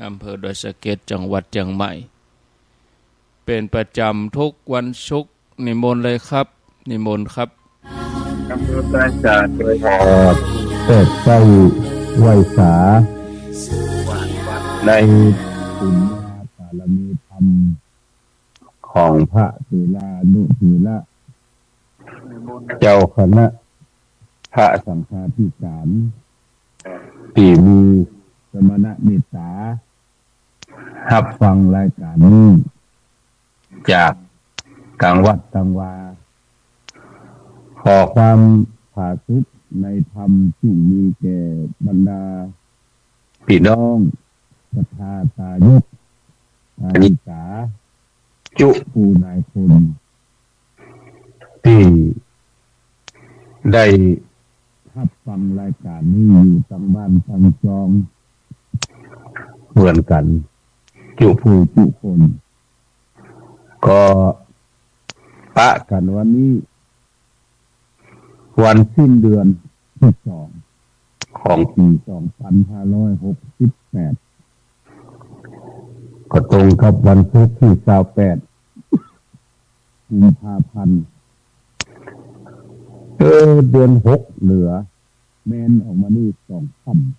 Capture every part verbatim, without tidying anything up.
อำเภอดอยสะเก็ด จังหวัดเจียงใหม่ เป๋นประจ๋ำทุกวันศุกร์ นิมนต์เลยครับ นิมนต์ครับ นมัสก๋านเจ้า เปิดใต้ไหว้สา ในปุญญาบารมีธรรม ของพระเถรานุเถระ เจ้าคณะพระสังฆาธิการ ตี้มีสมณะเมตต๋า ฮับฟังรายก๋านนี้ จากตางวัดตางวา ขอความผาสุกในธรรมจุ่งมีแก่บรรดา ปี้น้องศรัทธาตายก อาริสา จุ ผู้นายคน ตี้ได้ฮับฟังรายก๋านนี้อยู่ตางบ้านตางจอง เหมือนกั๋น จุผู้จุคน ก็ปะกั๋นวันนี้ วันสิ้นเดือนตี้สอง ของปี๋สองปันห้าร้อยหกสิบแปด ก็ตรงกับวันศุกร์ตี้ซาวแปด กุมภาพันธ์ เออ เดือนหกเหลือ แม่นออกมานี่สองค่ำ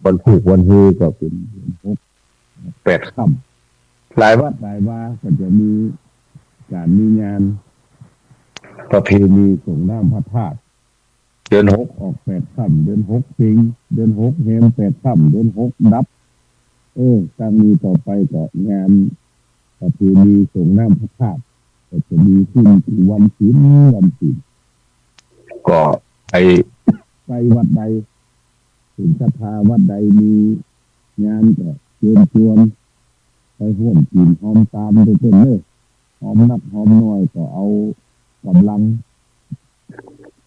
วันศุกร์วันเฮก็เป๋นเดือนหก แปดค่ำ หลายวัดหลายวาก็จะมีก๋านมีงานประเพณีสรงน้ำพระธาตุ เดือนหกออกแปดค่ำ เดือนหกเพ็ง เดือนหกแฮมแปดค่ำ เดือนหกดับ เออ ตั้งนี้ต่อไปก็งานประเพณีสรงน้ำพระธาตุ ก็จะมีขึ้นกู้วันศีล วันศีล ก็ไป ไปวัดใด เป๋นศรัทธาวัดใดมีงานก็เจิญจวน ไปฮ่วมศีลฮ่วมตามตวยเปิ้นเน่อ หอมนักหอมน้อยก็เอาก๋ำลัง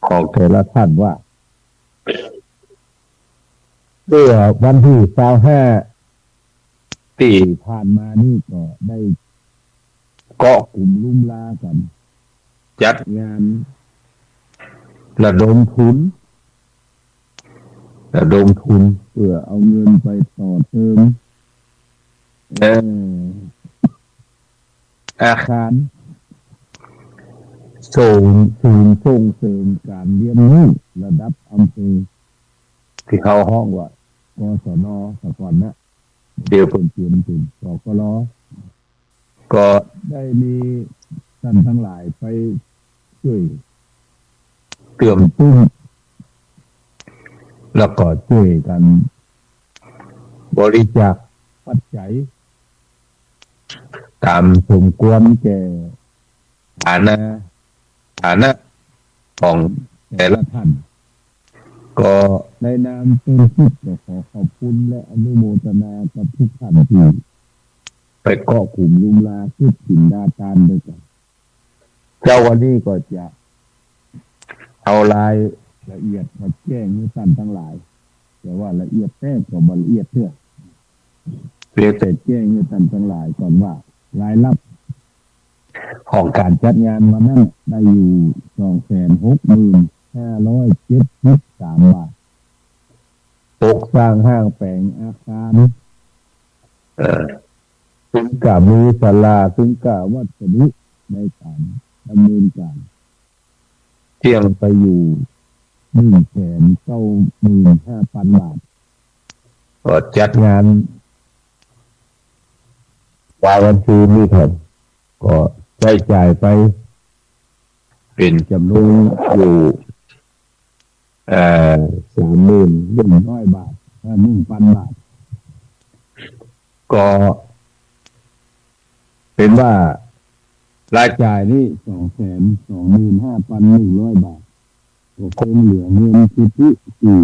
ของแต่ละท่านว่า เมื่อวันตี้ซาวห้าตี้ผ่านมานี่ก็ได้เกาะกลุ่มลุ้มลากั๋น จัดงานระดมทุน ระดมทุนเปื้อเอาเงินไปต่อเติม เอ่อ อาคาร ส่ง ศูนย์ส่งเสริมก๋านเฮียนฮู้ระดับอำเภอ ตี้เฮาฮ้องว่า กศน แต่ก่อนนะ เดี๋ยวเปิ้นเปลี่ยนเป๋น สกล ก็ได้มีต้านตังหลายไปจ้วยเกื้อกูล แล้วก็จ้วยกั๋นบริจาคปัจจัย ต๋ามสมควรแก่ฐานะ ฐานะของแต่ละท่าน ก็ในนามต้นคิดก็ขอขอบคุณและอนุโมทนากับทุกท่านตี้ไปเกาะกลุ่มลุ้มลา กึ๊ดกิ๋นดาตานตวยกั๋น เจ๊าวันนี้ก็จะเอารายละเอียดมาแจ้งหื้อต้านตังหลาย แต่ว่าละเอียดแต๊ก็บ่ละเอียดเตื้อ เพียงแต่แจ้งหื้อต้านตังหลายก่อนว่า รายรับของก๋านจัดงานวันนั้นได้อยู่ สองแสนหกหมื่นห้าร้อยเจ็ดสิบสามบาท ปกสร้างห้างแป๋งอาคาร เอ่อ ซึ่งก็มีศาลา ซึ่งก็วัสดุในก๋านดำเนินก๋าน เตี้ยงไปอยู่ หนึ่งแสนเก้าหมื่นห้าปันบาท ก็จัดงานวางบัญชีนี่ครับ ก็ใจ๊จ่ายไปเป๋นจ๋ำนวนอยู่ เอ่อ สามหมื่นหนึ่งร้อยบาท เอ่อ หนึ่งปันบาท ก็เป๋นว่ารายจ่ายนี่ สองแสนสองหมื่นห้าปันหนึ่งร้อยบาท ก็คงเหลือเงินสุทธิตี้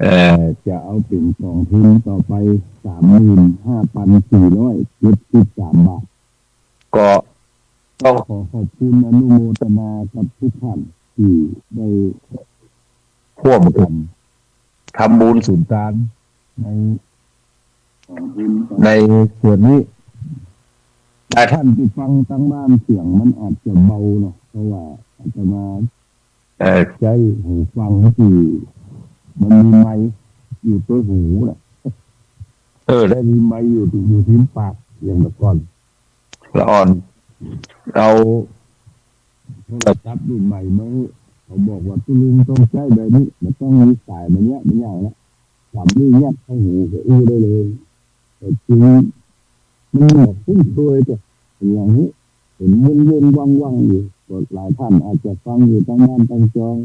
เอ่อ จะเอาเป๋นกองทุนต่อไป สามหมื่นห้าปันสี่ร้อยเจ็ดสิบสามบาท ก็ต้องขอขอบคุณอนุโมทนากับทุกท่านตี้ได้ฮ่วมกั๋นทำบุญสุนตานใน ในส่วนนี้ หลายท่านตี้ฟังตางบ้านเสียงมันอาจจะเบาเนาะ เพราะว่าอาตมา เอ่อ ใจ๊หูฟังตี้มันมีไมค์ อยู่แต่หูน่ะ เออ ได้มีไมค์อยู่ อยู่ที่ปาก อย่างแต่ก่อน ละอ่อน เอาโทรศัพท์รุ่นใหม่มา เขาบอกว่า "ตุ๊ลุงต้องใจ๊แบบนี้ บ่ต้องมีสายมันเยียะ มันยาวนะ สำนี้ยัดเข้าหูก็อู้ได้เลย" แต่จริง มันแบบคุ้นเคย แต่อย่างนี้ เห็นวนๆว่างๆอยู่ ก็หลายท่านอาจจะฟังอยู่ตางบ้านตางจอง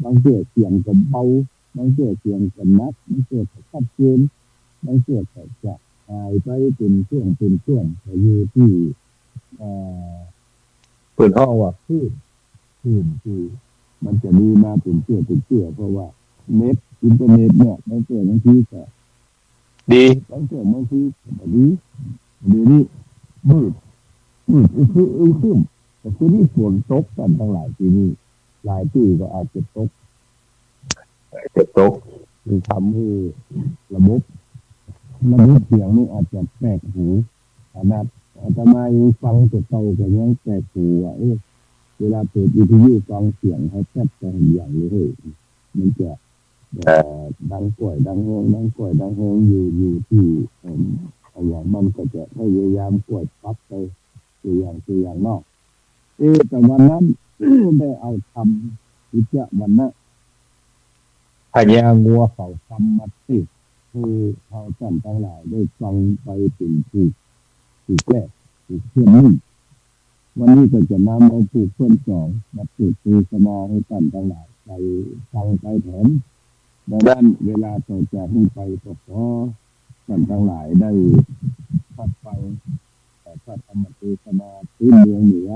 บางเทื่อเสียงก็เบา บางเทื่อเสียงก็หนัก บางเทื่อก็ชัดเจน บางเทื่อก็จะหายไปเป๋นช่วงเป๋นช่วง ก็อยู่ตี้ เอ่อ เปิ้นฮ้องว่าคลื่น คลื่นตี้มันจะมีมาเป๋นเตื้อเป๋นเตื้อ เพราะว่าเน็ต อินเทอร์เน็ตเนี่ย บางเตื้อบางทีก็ดี บางเตื้อบางทีก็บ่ดี เดี๋ยวนี้มืด มืดอึมครึม แต่ทีนี้ฝนตก ต้านตังหลาย ทีนี้หลายตี้ก็อาจจะตก อาจจะตก มันทำหื้อระบบ ระบบเสียงนี่อาจจะแปลกหู ขนาดอาตมายังฟังแต่เก่าก็ยังแปลกหูว่า เอ๊ะ เวลาเปิดวิทยุฟังเสียงเขาแทบจะหันอย่างเลย มันจะ เอ่อ ดังก้อยดังแฮง ดังก้อยดังแฮงอยู่ อยู่ตี้ เอิ่ม อย่างมันก็จะพยายามก้อยปรับไป ตัวอย่าง ตัวอย่างเนาะ เอ๊ะ แต่วันนั้น ได้เอาธรรมกิจจวัณณะ พญางัวเขาคำมาเตศน์ หื้อเฮาต้านตังหลายได้ฟังไปเป๋นผูก ผูกแรก ผูกเปื้อนนึ่ง วันนี้ก็จะนำเอาผูกเปื้อนสองมาเตศน์เตสนาหื้อต้านตังหลายได้ฟังไปแถม ดังนั้นเวลาต่อจากนี้ไปก็ขอต้านตังหลายได้ฟัง เอ่อ พระธรรมเตสนาพื้นเมืองเหนือ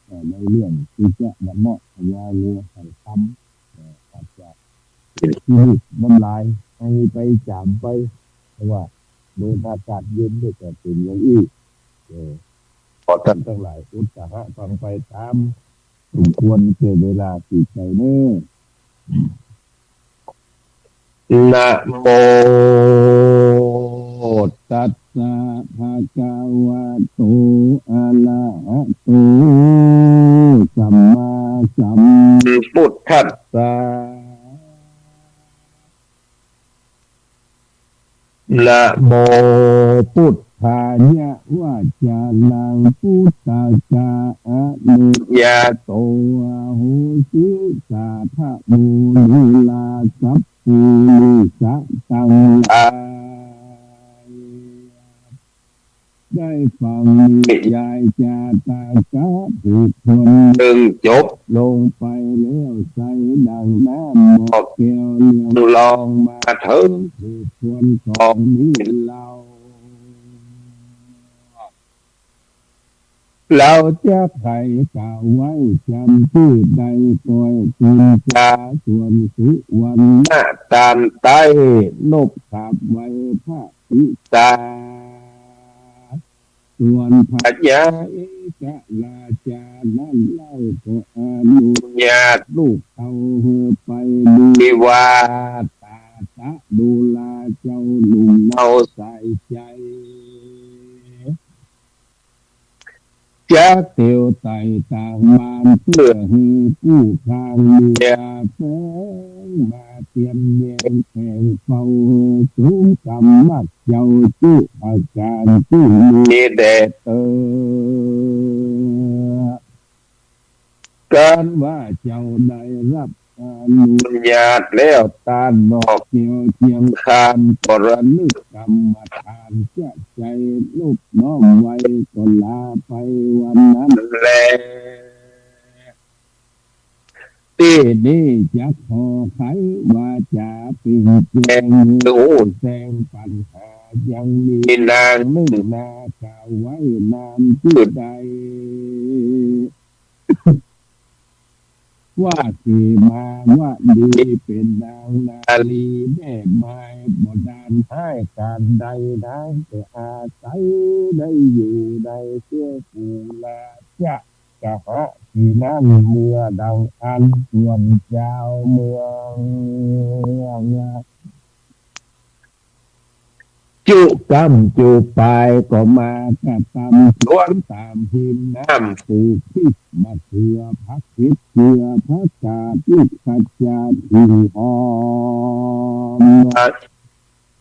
เอ่อ ในเรื่องกิจจวัณณะพญางัวเขาคำ เอ่อ อาจจะเป๋นขี้มูกน้ำลายไหลไปจ๋ามไป เพราะว่าโดนอากาศเย็นนี่ก็เป๋นอย่างอี้ เอ่อ ขอต้านตังหลายอุตสาหะฟังไปต๋ามสมควรแก่เวลาสืบไปเน่อ นะโมตัสสะ ภะคะวะโต อะระหะโต สัมมาสัมพุทธัสสะ นะโมพุทธายะ วะจานังพุทธัสสะ อะนุญาโต อะโหสิ สาธะ มุนีลา สัพปูริสะตังหลาย ได้ฟังนิยายจาตะกะบุคคลนึ่งจบลงไปแล้ว ใสดังน้ำหมอกแก้ว เลื่องลองมาเถิงบุคคลสองนี้เล่า เฮาจักไขกล่าวไว้จำจื้อได้ ก้อยกุญจา ส่วนสุวรรณะ ต้านใต้ นบขับไว้พระปิตา ส่วนพญาเอกราชานั้นเล่า ก็อนุญาตลูกเต้าหื้อไปดีว่า ตาตะดูราเจ้าหนุ่มเนาใส่ใจ๋ จักเตียวไต่ต่างมาน เปื้อหื้อกู้ข้างเมียแฝง มาเตียมแยงแฝงเฝ้า หื้อสูงกำมักเจ้าจุประก๋าน จุมีแด่เตอ ก๋านว่าเจ้าได้ฮับอนุญาตแล้ว ต้านนอกเตียวเจียงคาน ก็ระลึกกรรมฐาน จะใจ๋นบน้อมไว้ ก็ลาไปวันนั้นแล ตี้นี้จักขอไขวาจาปิ่งแจ้ง ฮู้แจ้งปัญหา ยังมีนางนึ่งนากล่าวไว้ นามจื้อใด ว่าเขมาวดี เป๋นนางนารีแม่ไม้ บ่ดานฮ้ายก๋านใด นางก็อาศัยได้อยู่ในเตื้อปูราชกะหะ ตี้นั้นเมื่อดังอั้น ส่วนจาวเมือง จุกำจุปายก็มากระตำสวนต๋ามฮิมน้ำ ปลูกพริกมะเขือผักเห็ดเจือผักกาด พริกขจาด ขิงหอม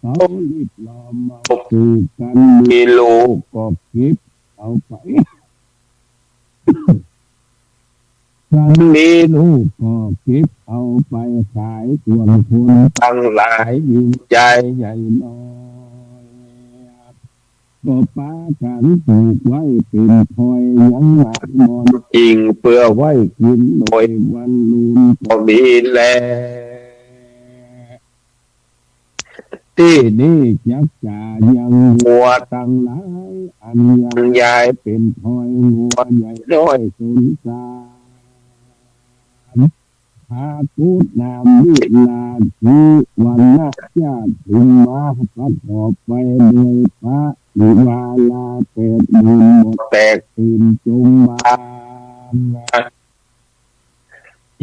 เขารีบหลอมเอา ผูกกั๋นมีลูกก็เก็บเอาไป กั๋นมีลูกก็เก็บเอาไปขาย ส่วนคนตังหลายยิ่งใจ๋ใหญ่น้อย ก็ปากั๋นผูกไว้เป๋นพลอย ยังหมากหมอนอิ่ง เปื้อไว้กิ๋นโดยวันลูนก็มีแล ตี้นี้จักจ๋ายังงัวตังหลาย อันยังยายเป๋นพลอย งัวใหญ่น้อยสนสาร พากูดนามวิลาสิ วรรณะจาตุมมา ประกอบไปโดยพระริวาราแปดหมื่น บ่แตกตื่นจมบาน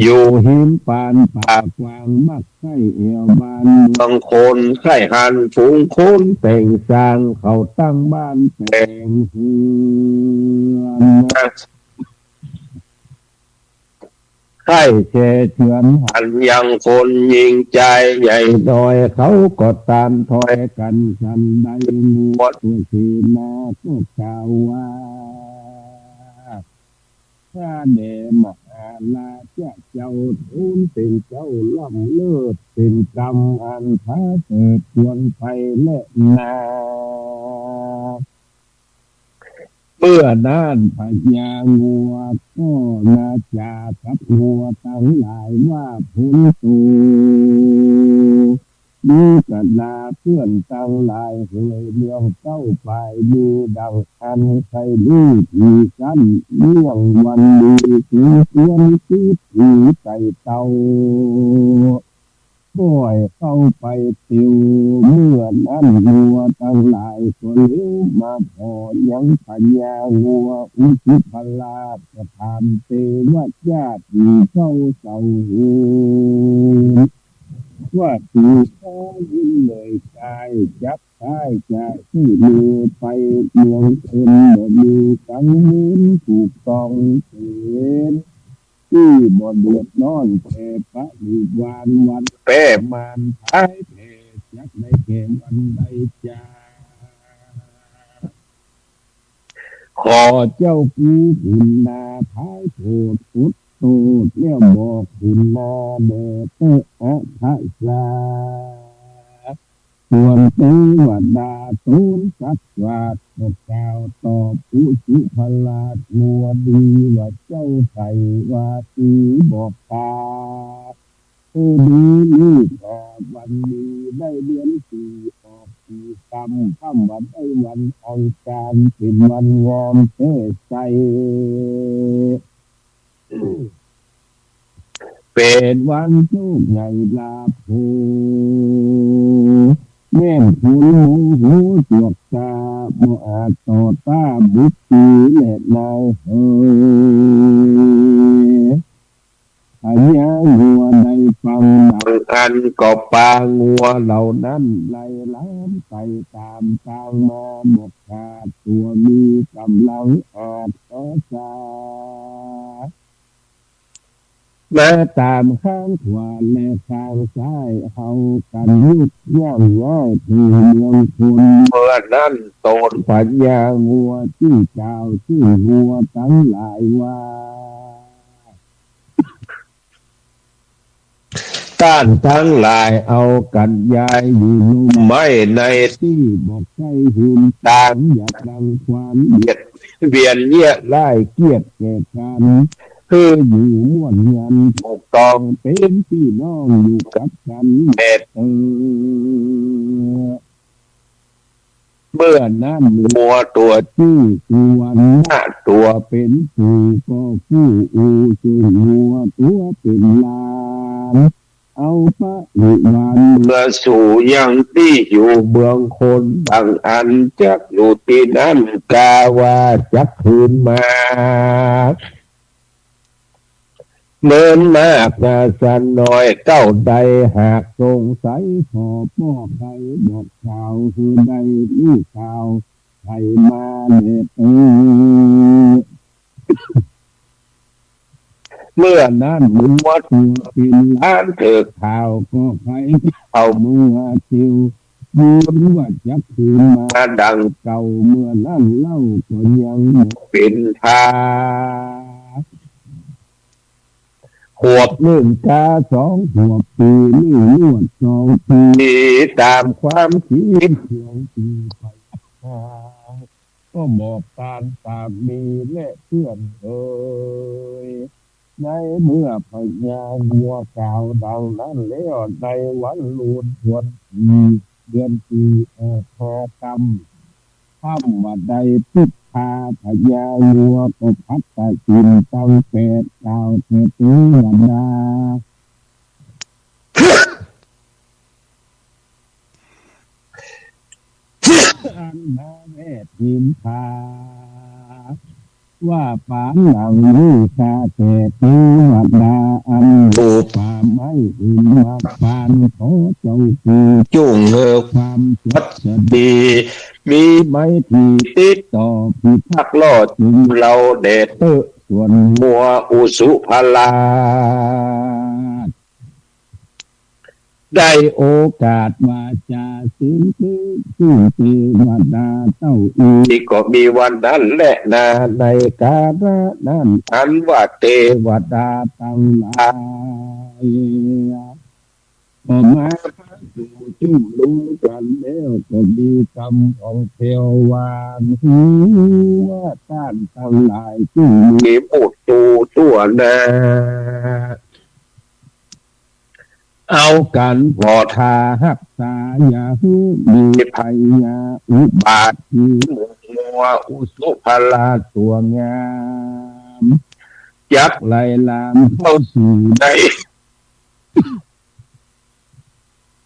อยู่ฮิมปานป่ากว้าง มักใค่แอ่วบ้านเมืองคน ใค่หันฝูงคนแต่งสร้าง เข้าตั้งบ้านแต่งเฮือน ใค่แช่เจือนหันยังคนยิ่งใจ๋ใหญ่น้อย เขาก็ตานถ้อยกั๋นสันใด งัวตัวเสนาก็กล่าวว่า ข้าแด่มหาราชะเจ้า ทูลเป๋นเจ้าล้ำเลิศ เป๋นกรรมอันผาเสริฐควรใฝ่แลนา เมื่อนั้นพญางัวก็นาจ๋ากับงัวตังหลายว่า ผลโต มีกะนาเปื้อนตังหลายเหย เมืองเก๊าป่ายมีดังอั้น ใค่ฮู้ดีกั๋น เยี่ยงวันดี จึงควรสืบถือไต่เต้า บ่อยเข้าไปติว เมื่อนั้นงัวตังหลายก็เลี้ยวมาผ่อยังพญางัว อุชุภราชก็ถามเตวะจาติเจ้าเศร้าหืน ว่า ตี้ข้ายินเหมยกาย จักต๋ายจะหื้อลือไปเมืองอื่น บ่มีกังวลถูกต้องเถิด ตี้บ่เดือดร้อนแต่ปริวาร วันแป้มารพ่ายแพ้ จักได้แก่วันใดจา ขอเจ้ากู้ขุนนาพายโผดอดโต้ษ แล้วบอกขุนนาแด่เต๊อะอัฏฐสา ส่วนเตวดาต๋นสัตว์สวัสดิ์ก็กล่าวตอบอุชุภราชงัวดีว่า เจ้าใส่ว่าตี้บอกข้า เออ ดี ลูกออกวันดี ได้เดือนสี่ออกสี่ค่ำ ค่ำว่าได้วันอังคาร เป๋นวันงามแต๊ใส เป๋นวันโชคใหญ่ลาภโภ แม่นคนโมโหจวกจ้า บ่อาจต่อต้านบุตรีแลนายเหย พญางัวได้ฟังดังอั้นก็ปางัวเหล่านั้นไล่หลามไต่ต๋ามตางมา บ่ขาดตั๋วมีก๋ำลังอาจหาสา มาต๋ามข้างขวาและข้างซ้าย เฮากั๋นยุกย่างย้ายผู้เมืองคน เมื่อนั้นต๋นพญางัวตี้กล่าวซึ่งงัวตังหลายว่า ต้านตังหลายเอากั๋นย้ายอยู่ลุ่มไม้ในตี้บ่ใก้หืนตาง อย่าดังควานเบียดเบียนเยียะร้ายเกียจแก่กั๋น คืออยู่ม่วนเฮือนถูกต้องเป๋นปี้น้องอยู่กั๋นแลเต๊อะ เมื่อนั้นงัวตั๋วจื้อสุวรรณะตั๋วเป๋นปู่ก็กู้อู้ซึ่งงัวตั๋วเป๋นหลาน เอาปริวารเมือสู่ยังตี้อยู่เมืองคน ดังอั้นจักอยู่ตี้นั้น กาว่าจักคืนมา เมินมากนาสันน้อย เต้าใดหากสงสัยขอป้อใค่บอกข่าว คือได้ฮู้ข่าวใค่มาแลเต๊อะ เมื่อนั้นงัวตั๋วเป๋นหลานเถิกข่าวก็ใค่เอาเมือติว ยืนว่าจักคืนมาดังเก่า เมื่อนั้นเล่าก็ยังบ่เป๋นท่า ขวบนึ่งกาสองขวบปี นึ่งงวดสองปี ต๋ามความกึ๊ดเคืองตี้ใฝ่หา ก็บอกต๋านสามีและเปื้อนเอย ในเมื่อพญางัวกล่าวดังนั้นแล้ว ในวันลูนทวนสี่ เดือนสี่ ออกหาตำ ธรรมดาได้ปิดพา พญางัวก็พัดตะกินตังแปด กล่าวแต่เตวดา อันมาแวดหิมพา ว่าปานหลังนี้ข้าแต่เตวดา อันอยู่ป่าไม้หิมพานต์ ขอเจ้าจงจุ่งเหื้อความสวัสดี มีไม้ตี้ติดต่อพิทักษ์ ล่อจึงเล่าแด่เต๊อะส่วนงัวอุสุภราช ได้โอกาสว่าจ๋าเสียงตึง ซึ่งเตวดาเต้าอี้ ก็มีวันนั้นแลนา ในกาละนั้น อันว่าเตวดาตังหลาย ก็มาพาสู่จุ่มนุมกั๋นแล้ว ก็มีกำของแถววาง หื้อว่าต้านตังหลาย ซึ่งมีหมดตู้ตั๋วนา เอากั๋นผ่อทาฮักษา อย่าหื้อมีภัยยาอุบาท ตี้หมู่งัวอุสุภราชตั๋วงาม จักไหลลามเข้าสู่ใน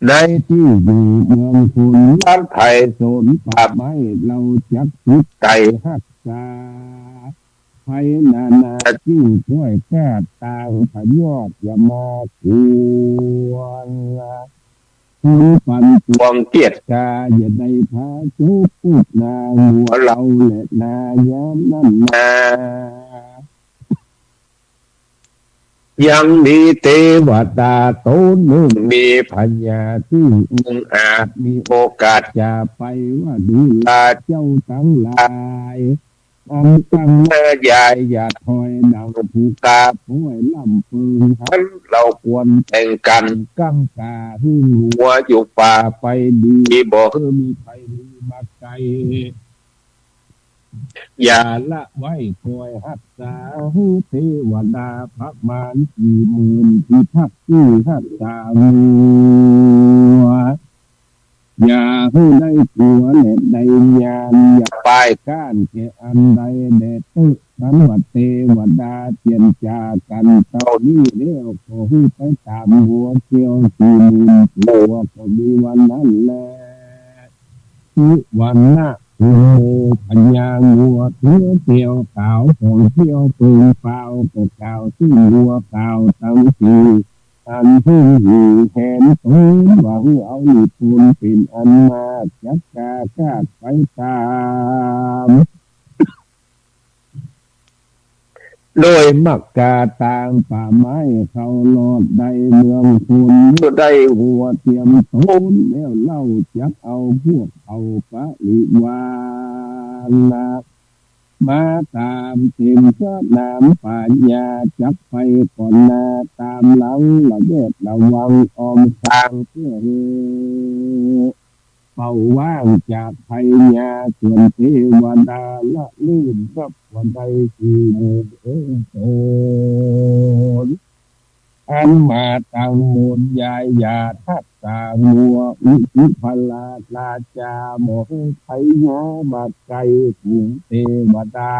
ในตี้อยู่เมืองคน บ้านไผ่สนป่าไม้ เฮาจักสุดใจ๋ฮักษา ภัยนานาจึ่งป้อยกล้า ตางพยอดอย่ามากวน คนปันปวงเกียจกา อย่าได้พาโจรปุกนางัวเฮาแลนา ยามนั้นนา ยังมีเตวดาต๋นนึ่ง มีพญาตี้องอาจ มีโอกาสจะไปว่าดูราเจ้าตังหลาย อันตั้งหน้ายายอย่าถอย ดังผู้กาป้อยลำเปิงหัน เฮาควรแต่งกั๋น กั๋งกาหื้องัวอยู่ป่าไปดี บ่หื้อมีภัยมีมาไกล อย่าละไว้คอยฮักษา หื้อเตวดาประมาณสี่หมื่น พิทักษ์ตี้ฮักษางัว อย่าหื้อได้ตั๋วแลได้ญาณ อย่าป้ายก้านแก่อันใดแลเต๊อะ อันว่าเตวดาเจียรจากั๋นเต้านี้แล้วก็หื้อไปต๋ามงัวเตี้ยวสี่หมื่นตั๋ว ก็มีวันนั้นแล สุวรรณะ โอ้ พญางัวเตี้ยวเตี้ยวขาวของเตี้ยวเปิงเปล่า ก็กล่าวซึ่งงัวขาวตังสี่ อันหื้อหื้อแหนต๋นว่าหื้อเอานี้ปูนเป๋นอันมาก จักกาคาดไปต๋าม โดยมักกาตางป่าไม้ เฮาลอดได้เมืองคน ได้งัวเตียมต๋นแล้ว เฮาจักเอาพวกเขาปริวารนะ มาต๋ามเต๋มสนามปัญญา จักไปก่อนหน้าต๋ามหลัง ระแวดระวังอ้อมข้างเปื้อหื้อ เป่าว่างจากภัยยา ส่วนเตวดาละลื่น นับว่าได้สี่หมื่นองค์ต๋น อันมาตังมนต์ยายหยาดฮักษางัว อุสุภราชราจา บ่หื้อภัยยามาใก้ฝูงเตวดา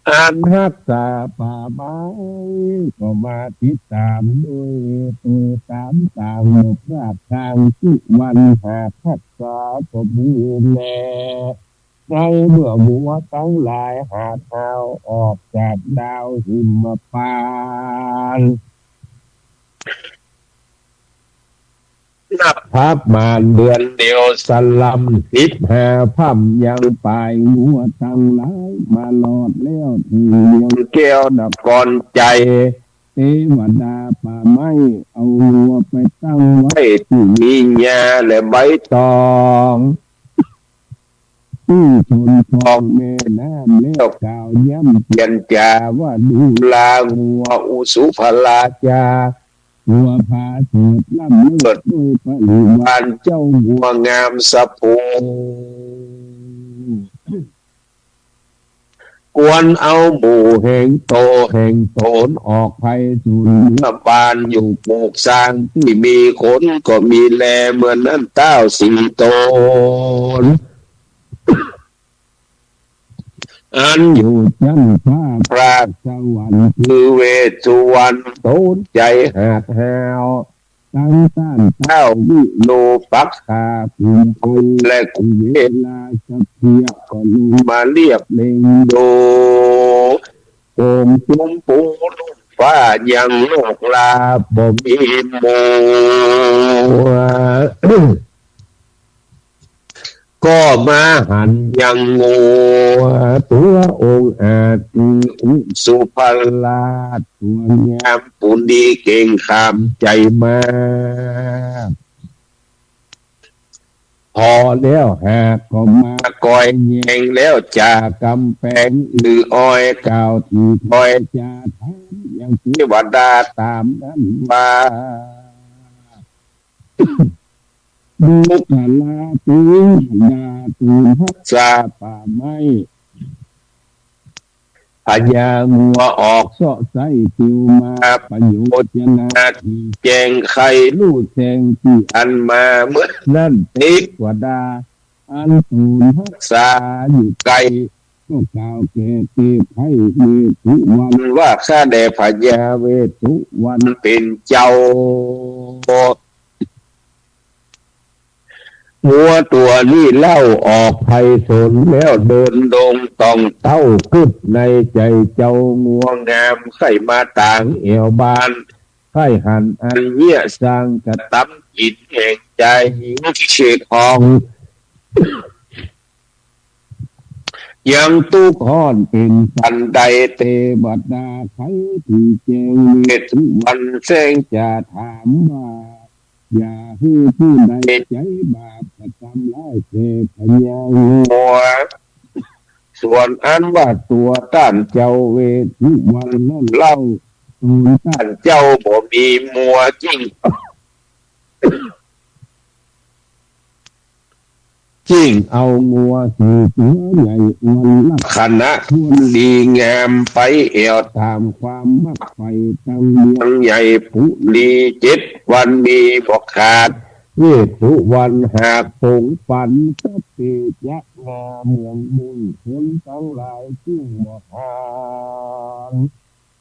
อันฮักษาป่าไม้ ก็มาติดต๋ามโดยโตต๋ามตาง บ่พลาดตาง สุวรรณหากฮักษาก็มีแล ในเมื่องัวตังหลายหาทาวออกจากดาวหิมพานต์ นับประมาณเดือนเดียวสะลำ สิบห้าค่ำยังปายงัวตังหลาย มาฮอดแล้วตี้เมืองแก้วนครชัย วดาป่าไม้ เอางัวไปตั้งไว้ตี้มีหญ้าและใบตอง ตี้ชนช่องแม่น้ำ แล้วกล่าวย้ำเจียนจ๋าว่า ดูรางัวอุสุภราจา ผัวผาเสริฐล้ำเลิศด้วยบริวาร เจ้างัวงามสะโพง ควรเอาหมู่แห่งโตแห่งต๋นออกไพศาลเมืองบาน อยู่ปลูกสร้างตี้มีคนก็มีแล เมื่อนั้นต้าวสี่ต๋น อันอยู่จั้นฟ้าพรากสวรรค์ คือเวสสุวรรณ ต๋นใจ๋หากห้าว ตังต้านต้าววิโรปักขา ขุมพลและกุเวราสัพเพียก็ลงมาเรียบเล็งดู โอ่งจุมปูลุ่มฟ้ายังนกลาบ่มีหมู่ ก็มาหันยังงัวตั๋วองอาจ อุสุภราชตั๋วงาม ปูนดีเก่งขามใจ๋มาก ผ่อแล้วหากก็มาก้อยแยง แล้วจากกำแปงอืออ้อย กล่าวตี้ถ้อยจ๋าถามยังเทวดาต๋ามนั้นว่า ดูราเตวดา ตูนฮักษาป่าไม้ พญางัวออกเซาะไส้เตียวมา ประโยชน์จะนาตี้แจ้ง ใค่ฮู้แจ้งตี้อันมา เมื่อนั้นเตวดา อันตูนฮักษาอยู่ใก้ ก็กล่าวแก่เตไพร่เวสสุวรรณว่า ข้าแด่พญาเวสสุวรรณเป๋นเจ้า งัวตั๋วนี้เล่าออกไพศาลแล้ว เดินดงต่องเต้ากึ๊ดในใจ๋เจ้า งัวงามใค่มาตางแอ่วบ้าน ใค่หันอันเยียะสร้างกระตำกิ๋นแห่งใจ๋ เขตห้อง ยังตุ๊กข์ฮ้อนเป๋นสันใด เตวดาใค่ตี้แจ้ง เวสสุวรรณแสงจ๋าถามว่า อย่าหื้อผู้ใดใจ๋บาปกระตำร้ายแก่พญางัว ส่วนอันว่าตั๋วต้านเจ้าเวสสุวรรณนั้นเล่า ตูนต้านเจ้าบ่มีมัว จึง จึงเอางัวสี่ตั๋วใหญ่อ่อนลักษณะควรดีงามไปแอ่วต๋ามความมักใฝ่ตังเมืองใหญ่ปุรี เจ็ดวันมีบ่ขาด เวสสุวรรณหากปงปัน สัพเพจะนาเมืองมุ่งคนตังหลายจึงบ่หาน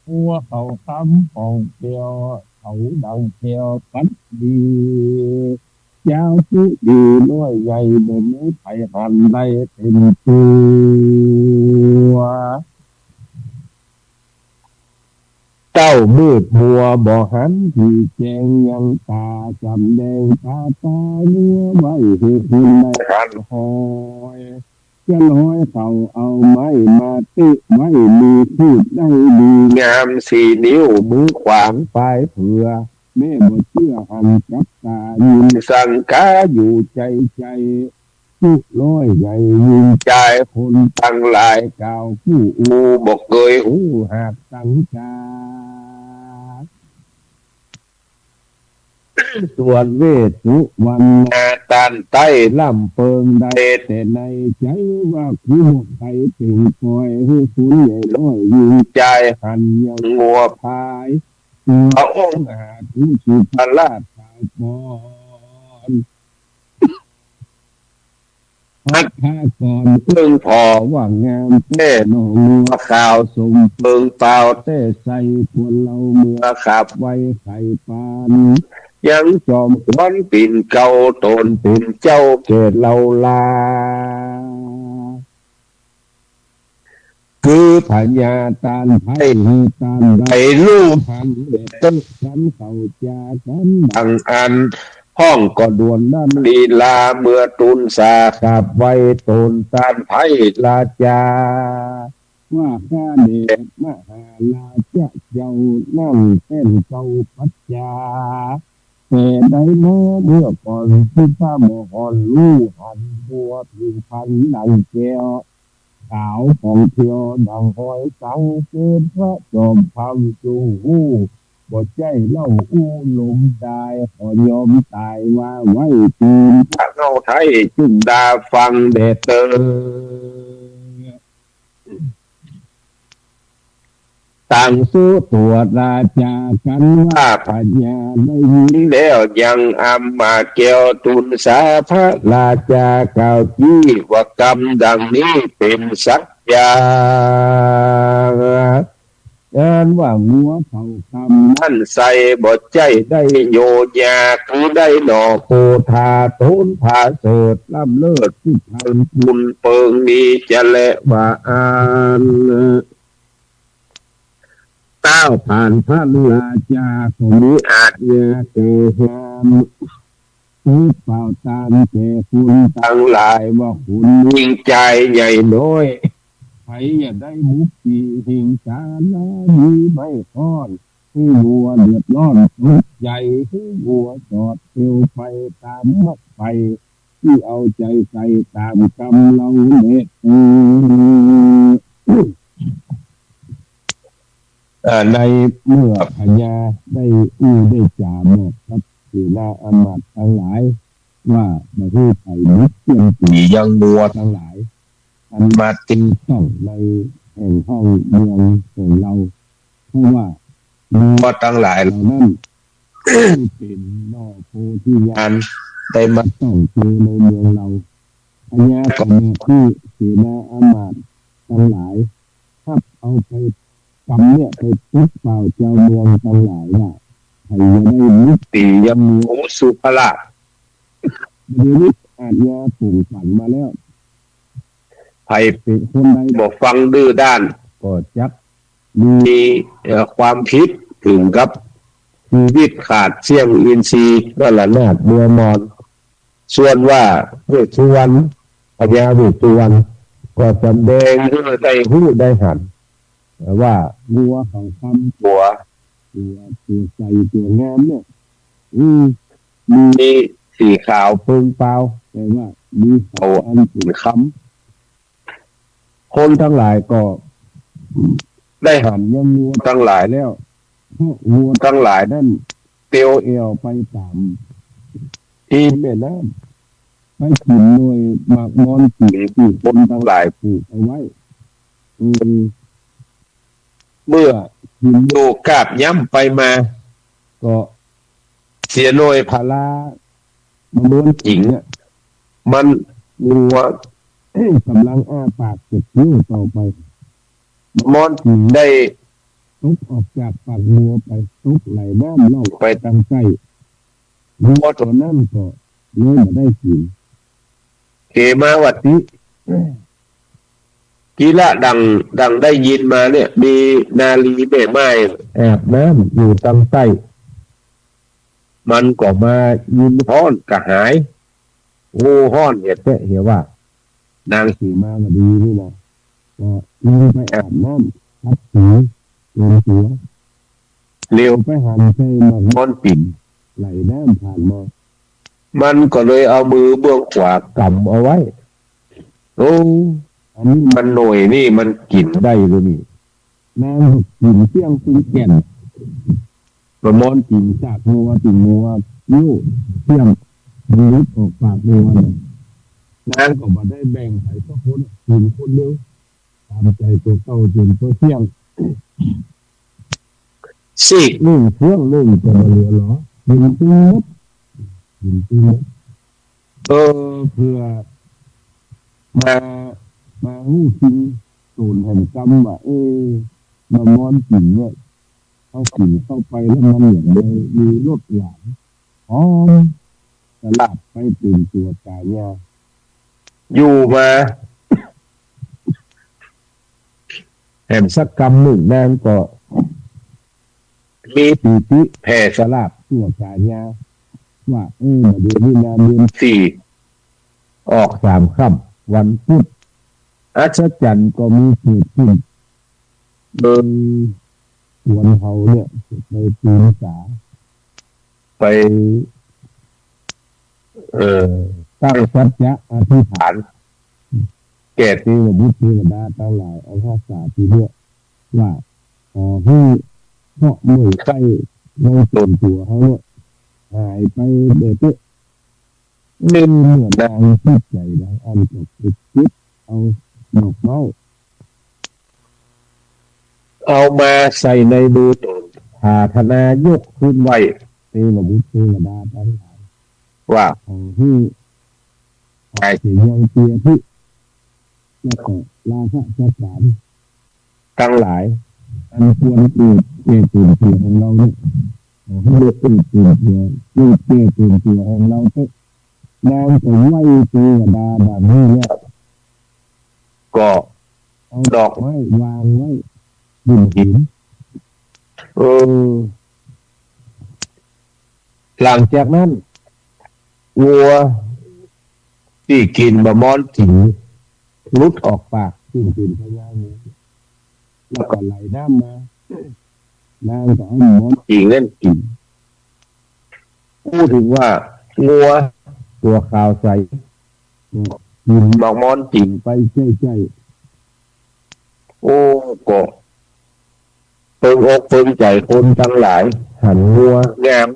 งัวเขาคำของแก้ว เขาดังแก้วปัดดี เจ้าผู้ดีน้อยใหญ่บ่มีใผหันได้เต็มตั๋ว เต้ามืดมัวบ่หันตี้แจ้ง ยังต๋าสำแดงต๋าต๋างัวไว้หื้อคนได้หันฮ้อย จะฮ้อยเขาเอาไม้มาเตะไว้ มีคูดได้ดีงามสี่นิ้ว มือขวางปลายเผือ แม่บ่เจื้อหันกับต๋า ยินสังกาอยู่ใจ๋ใจ๋ ผู้น้อยใหญ่ยิงจาย คนตังหลายกล่าวผู้อู่ บ่เกยฮู้หากสังกา ส่วนเวสสุวรรณนาต้านใต้ล้ำเปิงได้ แต่ในใจ๋ว่ากูบ่ใผเป่งปล่อย หื้อคนใหญ่น้อยยิงจาย หันยังงัวพาย ตั๋วองอาจอุสุภราชสาวปอน พัดพาก่อนเอิ้งผ่อว่างามแต๊หนอ งัวขาวสมเปิงเปล่าแต๊ใส่ ควรเล่าเมื่อขับไว้ไข่ปาน ยังจอมขวัญปิ่นเกล้า ต๋นเป๋นเจ้าแก่เล่าลา คือพญาต้านไพร่หื้อต้านได้ฮู้หัน เต๊ะสันเข้าจาสันดังอั้น ห้องก็ด่วนนั้นลีลา เมื่อตูนสาขับไว้ต๋นต้านไพร่ราจา ว่าข้าแด่มหาราชเจ้า นั่งแป้นเกล้าปัจจา แต่ใดมาเมื่อก่อน สิบห้าหม่อก่อน ฮู้หันบัวผิวพรรณดังแก้ว ขาวผ่องเพรียวดังหอยสัง เกิดพระจอมธรรมจงฮู้ บ่ใจ้เล่าอู้ลมตาย ขอยอมตายว่าไว้เถิด พระเฮาไท้จุ่งดาฟังแด่เตอ ต่างสู้ตั๋วราชากั๋นว่า พญาได้ยินแล้วยังอำมาตย์แก้ว ทูลสาพระราชากล่าวจี้ว่ากำดังนี้เป๋นสัจจา อันว่างัวเผากำนั้นไส้ บ่ใจ้ได้โยยา คือได้หน่อโพธา โตนผาเสริฐล้ำเลิศ พุทธังปุณเปิงนี้จะแลว่าอั้น ต้าวผ่านพระราชาก็มีอาจญาเกยห้าม ปกเป่าตามแก่คนตังหลาย ว่าคนยิ่งจายใหญ่น้อย ใผอย่าได้มุขติ หิงสาลามีไม้ค้อน หื้องัวเดือดร้อนตกใจ๋ หื้องัวสอดเตียวไปต๋ามมักไป ตี้เอาใจ๋ใส่ต๋ามกำเฮาแลเตอ เอ่อ ในเมื่อพญาได้อู้ได้จ๋าบอกกับเสนาอามาตย์ตังหลาย ว่าบ่หื้อใผบุกเสี้ยมตี๋ยังงัวตังหลาย อันมาติงต้องในแห่งห้องเมืองของเฮา เพราะว่างัวตังหลายเหล่านั้น เป๋นหน่อโพธิญาณ ได้มาต้องเตียวในเมืองเฮา พญาก็บอกหื้อเสนาอามาตย์ตังหลาย ฮับเอาไป กำเนี่ยไปปกเป่าจาวเมืองตังหลายว่า ใผอย่าได้มุขติยังงัวสุภราช บ่าเดี่ยวนี้อาจญาปลุงฝันมาแล้ว ใผเป๋นคนใดบ่ฟังดื้อด้าน ก็จักมี เอ่อ ความผิดเถิงกับจีวิตขาดเสี้ยงอินทรีย์ มรณาถมัวหมอง ส่วนว่าเวสสุวรรณ พญาเวสสุวรรณ ก็สำแดงหื้อได้ฮู้ได้หัน ว่างัวเขาคำตั๋ว ตั๋ว ตั๋วใสตั๋วงามเนี่ย อืม มีสีขาวเปิงเปา แต่ว่ามีเขาอันเป๋นคำ คนตังหลายก็ได้หันยังงัวตังหลายแล้ว เพราะงัวตังหลายนั้นเตียวแอ่วไปต๋ามตีนแม่น้ำ ไปกิ๋นหน่วยหมากมอนตี๋ตี้คนตังหลายปลูกเอาไว้ อืม เมื่อกิ๋นอยู่กาบย่ำไปมา ก็เสียหน่วยผาลา หมากมอนตี๋เนี่ย มันงัว ก่ำลังอ้าปากจะเคี้ยวต่อไป หมากมอนตี๋ได้ตกออกจากปากงัวไป ตกไหลน้ำล่องไปตางใต้ งัวตั๋วนั้นก็เลยบ่ได้กิ๋น เขมาวติ กีละดัง ดังได้ยินมาเนี่ย มีนารีแม่ม่ายอาบน้ำอยู่ตางใต้ มันก็มายินฮ้อนกระหาย โอ้ ฮ้อนเหียแต๊เหียว่า นางเขมาวดีนี่นะ ก็ลงไปอาบน้ำขัดผิวเตรียมตั๋ว เหลียวไปหันใส่หมากมอนตี๋ไหลน้ำผ่านมา มันก็เลยเอามือเบื้องขวากำเอาไว้ โอ้ อันนี้มันหน่วยนี่มันกิ๋นได้เลยนี่ นางก็กิ๋นเสี้ยงตึงแก่น หมากมอนตี๋จากงัว ตี๋งัวเคี้ยวเสี้ยง มันหลุดออกปากงัวเนี่ย นางก็บ่ได้แบ่งใผสักคน กิ๋นคนเดียว ต๋ามใจ๋ตั๋วเก่าจ๋นตั๋วเสี้ยง ซีกนึ่งเสี้ยงนึ่งก็บ่เหลือหลอ กิ๋นตึงหมด กิ๋นตึงหมด เออ เปื้อมา มาฮู้จริงโต๋นแห่งกำว่า เออ หมากมอนตี๋เนี่ย เฮากิ๋นเข้าไปแล้วมันอย่างใด มีรสหวาน หอม สลาดไปเป๋นตั๋วก๋ายา อยู่มา แหมสักกำนึ่งนางก็มีปีติแผ่สลาดตั๋วก๋ายา ว่า เออ บ่าเดี่ยวนี้นาเดือนสี่ ออกสามค่ำ วันพุธ อัศจรรย์ก็มีเกิดขึ้น เออ ควรเฮาเนี่ยไปปีนผา ไป เอ่อ ตั้งสัจจะอธิษฐาน แก่เตวบุตรเตวดาตังหลาย เอาภาษาตี้เนี่ยว่า ขอหื้อเคราะห์เมื่อยไส้ในต๋นตั๋วเฮาเนี่ย หายไปเด้อเต๊อะ เมื่อนางจิตใจ๋นะ อันก็ไปเก็บเอาดอกไม้ เอามาใส่ในมือต๋น ผาถนายกขึ้นไหว้เตวบุตรเตวดาตังหลาย ว่าขอหื้อหายเสียยังเตียทุกข์ แล้วก็ลาคะสังขารตังหลาย อันควรเกิดแก่ต๋นตั๋วของเฮาเนี่ย ขอหื้อเกิดแก่ต๋นตั๋ว เกิดแก่ต๋นตั๋วของเฮาเต๊อะ นางก็ไหว้เตวดาบางนี้แล้ว ก็เอาดอกไม้วางไว้บนหิน เออ หลังจากนั้น งัวตี้กิ๋นบ่าม้อนจิ๋งหลุดออกปาก ซึ่งเป๋นพญางู แล้วก็ไหลน้ำมา นางก็เอาบ่าม้อนจิ๋งนั้นกิ๋น พูดถึงว่างัวตั๋วขาวใส กิ๋นบ่าม้อนจิ๋งไปใจ้ๆ โอ้ ก็เปิงอกเปิงใจ๋คนตังหลาย หันงัวงาม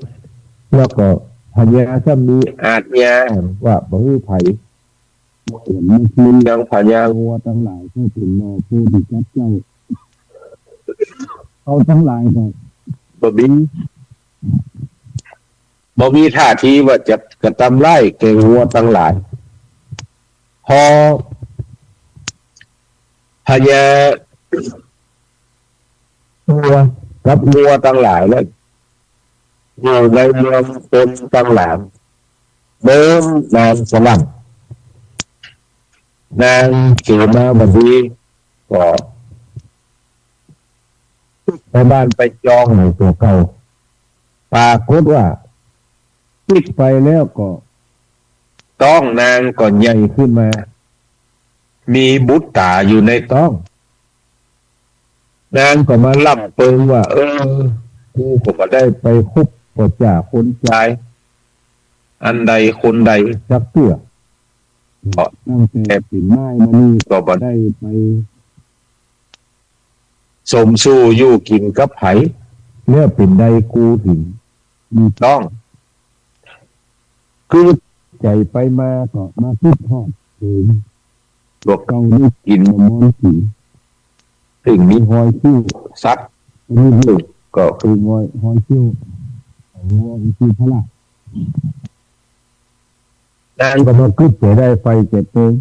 แล้วก็พญาซ้ำมีอาชญา หันว่าบ่หื้อใผ บ่เหียนบ่เคียนยังพญา งัวตังหลายก็เป๋นหน่อโพธิสัตว์เจ้า เขาตังหลายก็บ่มี บ่มีท่าทีว่าจะกระตำร้ายแก่งัวตังหลาย พอพญางัวกับงัวตังหลายนั้น อยู่ในเมืองตนตังหลาย เบิ่งนางสะหลั่ง นางเสมาวดีก็ไปบ้านไปจองในตั๋วเก่า ปรากฏว่าปิ๊กไปแล้วก็ต๊องนางก็ใหญ่ขึ้นมา มีบุตรต๋าอยู่ในต๊อง นางก็มาล่ำเปิงว่า เออ กูก็บ่ได้ไปคบก็จ๋าคนจาย อันใดคนใดสักเตื้อ ก็ตั้งแต่เป๋นม่ายมานี่ก็บ่ได้ไปสมสู่อยู่กิ๋นกับใผ แล้วเป๋นใดกูถึงมีต๊อง คือใจ๋ไปมาก็มาคิดฮอดเถิงตั๋วเก่าได้กิ๋นบ่าม้อนจิ๋ง ซึ่งมีฮอยเขี้ยวสัตว์ อันนี้ก็คือฮอย ฮอยเขี้ยวของงัว คือพระราช นางก็มาคิดใจ๋ได้ไปใจ๋เปิง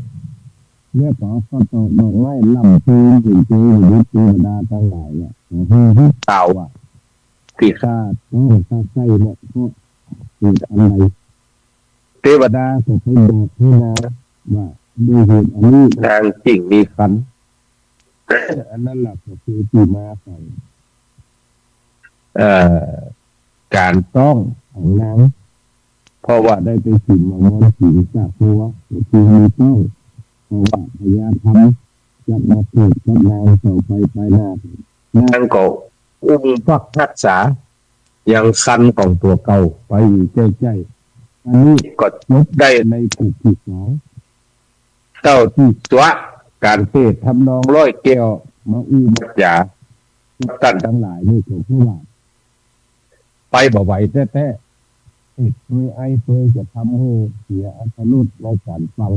แล้วก็เอาข้าวตอกดอกไม้ล่ำเปิงเป๋นเตวบุตรเตวดาตังหลายเนี่ย หื้อหื้อเต้าอ่ะ ตี้ข้าต้องข้าใส่เนี่ย เพราะเหตุอันใด เตวดาก็ไปบอกหื้อนางว่าด้วยเหตุอันนี้นางจึงมีครรภ์ อันนั้นแหละก็คือตี้มาของ เอ่อ ก๋านต๊องของนาง เพราะว่าได้ไปกิ๋นบ่าม้อนจิ๋งจากงัว ก็จึงมีต๊อง เพราะว่าพญาธรรมจะมาเกิดกับนางต่อไปภายหน้า นางก็อุ้มฟักฮักษายังครรภ์ของตั๋วเก่าไปอยู่ใจ้ๆ อันนี้ก็จบได้ในปุกตี้สอง เต้าตี้ตั๋วก๋านเตศน์ทำนองร้อยแก้วมาอู้มาจ๋ากับต้านตังหลายนี่ก็คือว่า ไปบ่ไหวแต๊ๆ เตศน์ตวยไอตวยจะทำหื้อเสียอรรถรสในก๋านฟัง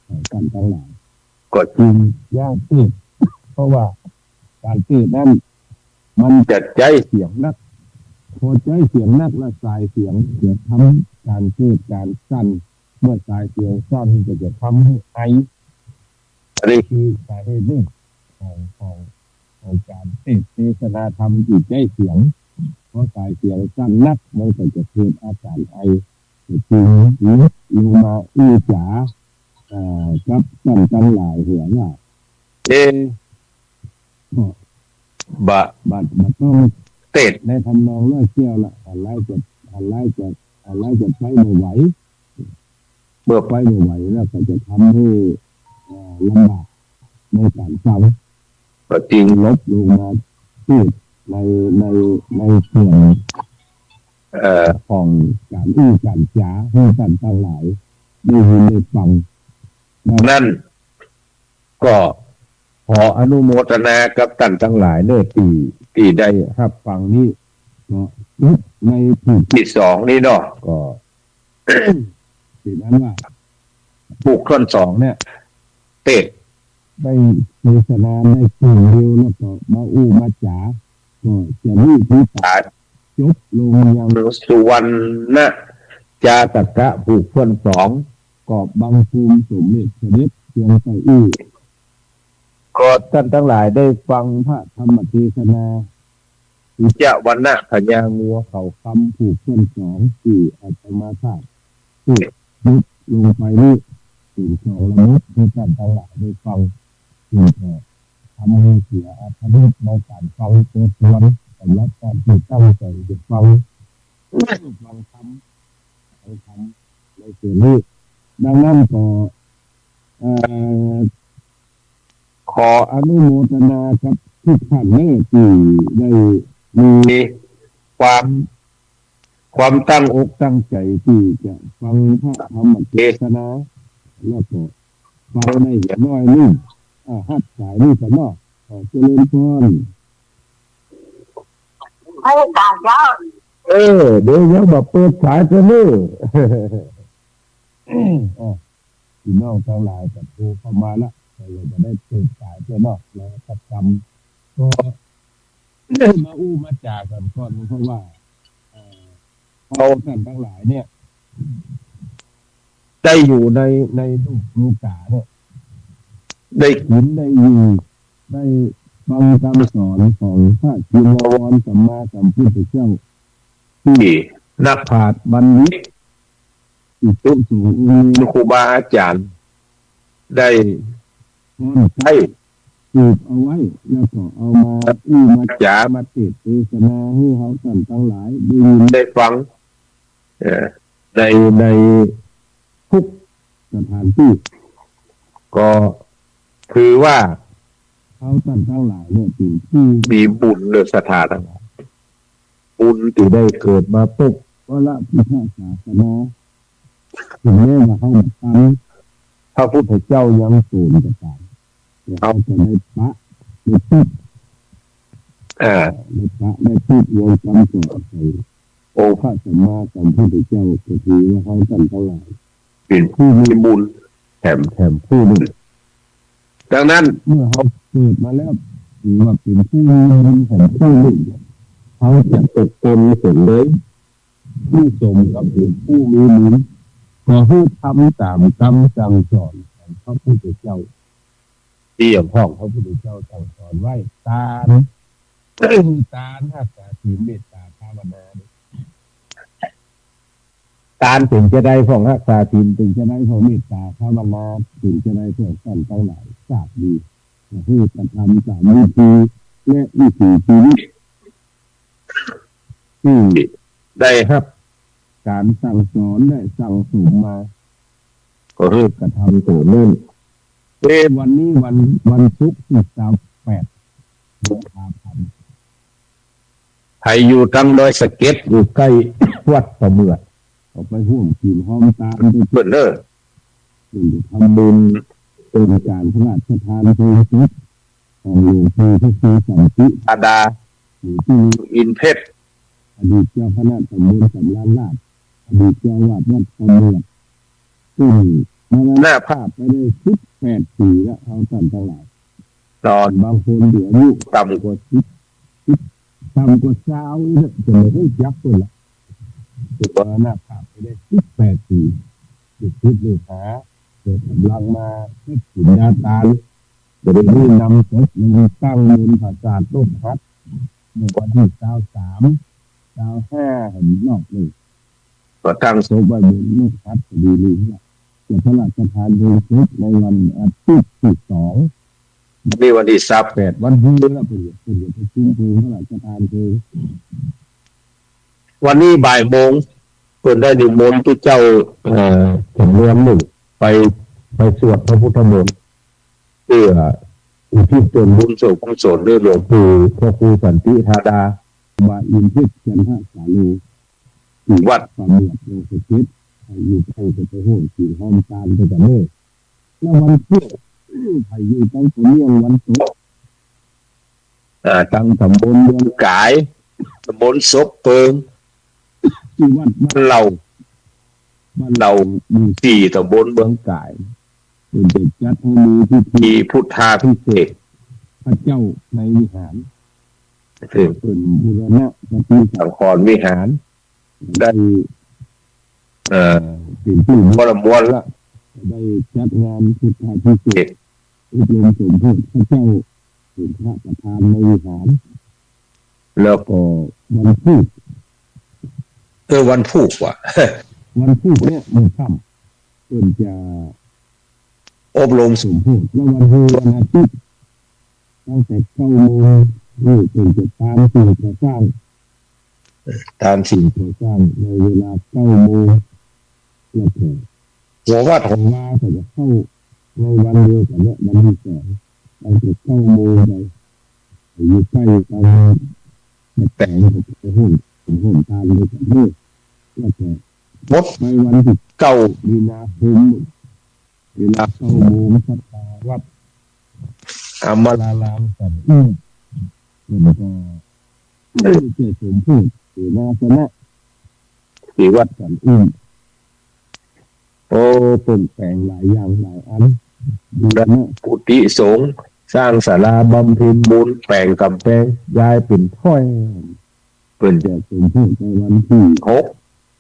ของต้านตังหลาย ก็จึงย้างเตศน์ เพราะว่าก๋านเตศน์นั้นมันจะใจ๊เสียงนัก พอใจ๊เสียงนักแล้วสายเสียงจะทำก๋านเกิดก๋านสั่น เมื่อสายเสียงสั่นก็จะทำหื้อไอ อันนี้คือสาเหตุหนึ่งของ ของ ของก๋านเตศน์เตสนาธรรมตี้ใจ๊เสียง เพราะสายเสียงสั่นนักมันก็จะเกิดอาก๋านไอ ก็จึงลงมาอู้จ๋า เอ่อ กับต้านตังหลายเหือว่า เอ๊ะ บ่า บ่า บ่าต้องเตศน์ในทำนองร้อยแก้วละ หันไล่จะ หันไล่จะ หันไล่จะไปบ่ไหว เมื่อไปบ่ไหวแล้วก็จะทำหื้อ เอ่อ ลำบากในก๋านฟัง ก็จึงลบลงมา พูดใน ใน ในส่วน เอ่อ ของก๋านอู้ก๋านจ๋าหื้อต้านตังหลายได้ยินได้ฟัง ดังนั้น ก็ขออนุโมทนากับต้านตังหลายเน่อ ตี้ ตี้ได้ฮับฟังนี้ ก็จบในผูกตี้สองนี้เนาะ ก็ เป๋นอันว่า ผูกต้นสองเนี่ย เตสน์ได้เทศนาได้กึ่งเดียว แล้วก็มาอู้มาจ๋า ก็จะมีพิธีจบลงยังสุวรรณจาตกะผูกต้นสอง ก็บังคมสมเด็จเสด็จเพียงเต้าอี้ ก็ต้านตังหลายได้ฟังพระธรรมเทศนา สุวรรณพญางัวเขาคำผูกต้นสอง ตี้อาตมาภาพพูดยุบลงไปนี้ เป๋นสองระบบหื้อต้านตังหลายได้ฟัง เป๋นแต่ทำหื้อเสียอรรถรสในก๋านฟังตัวตน สำหรับต้านตี้ตั้งใจ๋จะฟัง ฟังธรรม ฟังธรรมในส่วนนี้ ดังนั้นก็ เอ่อ ขออนุโมทนากับกู้ต้านเน่อ ตี้ได้มีความ ความตั้งอกตั้งใจ๋ตี้จะฟังพระธรรมเทศนา แล้วก็ฟังในหัวน้อยนี้ อ่า ฮับสายนี้ก่อนเนาะ อ่า เจริญพร เออ เดี๋ยวยังบ่เปิดสายเสียเน่อ อ่า พี่น้องตังหลายก็โทรเข้ามาละ แต่ยังบ่ได้เปิดสายเสียเนาะ แล้วก็กำ ก็มาอู้มาจ๋ากั๋นก่อน เพราะว่า เอ่อ เฮาต้านตังหลายเนี่ย ได้อยู่ใน ในโลกโลก๋าเนี่ย ได้กิ๋นได้อยู่ ได้ฟังกำสอนของพระชินวรสัมมาสัมพุทธเจ้า ตี้นักปราชญ์บัณฑิต ภิกษุสงฆ์องค์นี้ ครูบาอาจ๋ารย์ ได้ ได้สืบเอาไว้ แล้วก็เอามาอู้มาจ๋า มาเตสน์เทศนาหื้อเฮาต้านตังหลายได้ยินได้ฟัง เอ่อ ใน ในทุกสถานตี้ ก็ถือว่าเฮาต้านตังหลายเนี่ยเป๋นผู้มีบุญเน่อ ศรัทธาตังหลาย บุญตี้ได้เกิดมาปกป้องพระพุทธศาสนา ถึงแม้ว่าเฮาบ่ตัน พระพุทธเจ้ายังโสนก็ต๋าม แต่เฮาก็ได้ปะ ได้ปิด อ่า ได้ปะ ได้ปิดวงกำสอนขององค์พระสัมมาสัมพุทธเจ้า ก็ถือว่าเฮาต้านตังหลาย เป๋นผู้มีบุญแถม แถมผู้นึ่ง ดังนั้น เมื่อเฮาเกิดมาแล้ว ถือว่าเป๋นผู้มีบุญแถมผู้นึ่ง เฮาจะตกตนเสวย ผู้สมกับเป๋นผู้มีบุญ ก็หื้อทำต๋ามกำสั่งสอนของพระพุทธเจ้า ตี้อย่างพ่องพระพุทธเจ้าสั่งสอนไว้ ตาน ตาน ฮักษาศีล เมตตา ภาวนา ตานเป๋นจาใดพ่อง ฮักษาศีลเป๋นจาใดพ่อง เมตตา ภาวนาเป๋นจาใดพ่อง ต้านตังหลายทราบดี ก็คือกระทำต๋ามวิธีและวิถีชีวิต ตี้ได้ฮับก๋านสั่งสอนและสั่งสมมา ก็คือกระทำต๋ามนั้น เอ วันนี้วัน วันศุกร์ตี้ซาวแปดกุมภาพันธ์ ใผอยู่ตังดอยสะเก็ด อยู่ใก้วัดป่าเมือด ก็ไปฮ่วมกิ๋นฮอมตานเปิ้นเน่อ เปิ้นจะทำบุญ เปิ้นก๋านพระราชทานเพลิงศพ ของหลวงปู่พระครูสันติธาดา อยู่ตี้อินเพชร อดีตเจ้าคณะตำบลสำราญราษฎร์ อดีตเจ้าอาวาสวัดป่าเมือด ซึ่งมรณภาพไปได้สิบแปดปี๋แล้ว เฮาต้านตังหลาย ต๋อน บางคนเดี๋ยวอายุต่ำกว่าสิบ สิบ ต่ำกว่าซาวนี่แหละ จะบ่ฮู้จักเปิ้นละ มรณภาพไปได้สิบแปดปี๋ ลูกศิษย์ลูกหา เกิดก๋ำลังมาคิดถินดาตาน ก็ได้รีบนำศพลงตั้งบนปราสาทโลกทัศน์ เมื่อวันตี้ซาวสาม ซาวห้า หั้นรอบนึ่ง ก็ตั้งศพไว้บนโลกทัศน์พอดีเลยเนี่ย จะพระราชทานเพลิงศพในวันอาทิตย์ตี้สอง นี่วันตี้ซาวแปด วันฮือแล้ว เปิ้นจะ เปิ้นจะประชุมเพลิงพระราชทานเพลิง วันนี้บ่ายโมง เปิ้นได้นิมนต์พระเจ้า เอ่อ แสงเรืองนึ่ง ไป ไปสวดพระพุทธมนต์ เพื่อ อุทิศส่วนบุญส่วนกุศลเด้อหลวงปู่พระครูสันติธาดา ครูบาอินทร์ทิพย์ จันทสาโล ตี้วัดป่าเมือด เมืองสะเก็ด อยู่ใก้กับไปฮ่วมศีลฮ่วมตานไปกั๋นเน่อ แล้ววันเสาร์ ใผอยู่ตังสำเนียงวันตก อ่า ตังต๋ำบลเมืองก๋าย ต๋ำบลศพเปิง ตี้วัดบ้านเหล่า บ้านเหล่าหมู่สี่ ต๋ำบลเมืองก๋าย เปิ้นจะจัดหื้อมีพิธีพุทธาภิเษกพระเจ้าในวิหาร ซึ่งเปิ้นบูรณะปฏิสังขรณ์วิหาร ได้ เอ่อ เป๋นตี้มวลละ ได้จัดงานพุทธาภิเษก อบรมสมโภชพระเจ้า เป๋นพระประธานในวิหาร แล้วก็วันพูก เออ วันพูกว่ะ วันพูกเนี่ยมื้อค่ำ เปิ้นจะอบรมสมโภช แล้ววันพูกวันอาทิตย์ ตั้งแต่เก้าโมง นี่เปิ้นจะตานสิ่งก่อสร้าง ตานสิ่งก่อสร้างในเวลาเก้าโมง แล้วก็หัววัดหัววาก็จะเข้าในวันเดียวกั๋นเนี่ย วันตี้สอง ตั้งแต่เก้าโมงไป อยู่ใก้กั๋น มาแต่งกับไปฮ่วม ไปฮ่วมตานเลยกั๋นเน่อ แล้วก็หมดไปวันตี้เก้ามีนาคม เวลาเก้าโมง ศรัทธาวัดอมรารามสันอุ้ม เปิ้นก็ได้เจ้าสมโภชเสนาสนะ ตี้วัดสันอุ้ม โอ้ เปิ้นแป๋งหลายอย่างหลายอัน บูรณะกุฏิสงฆ์ สร้างศาลาบำเพ็ญบุญ แป๋งก๋ำแปง ย้ายเป๋นถ้อย เปิ้นจะสมโภชในวันตี้หก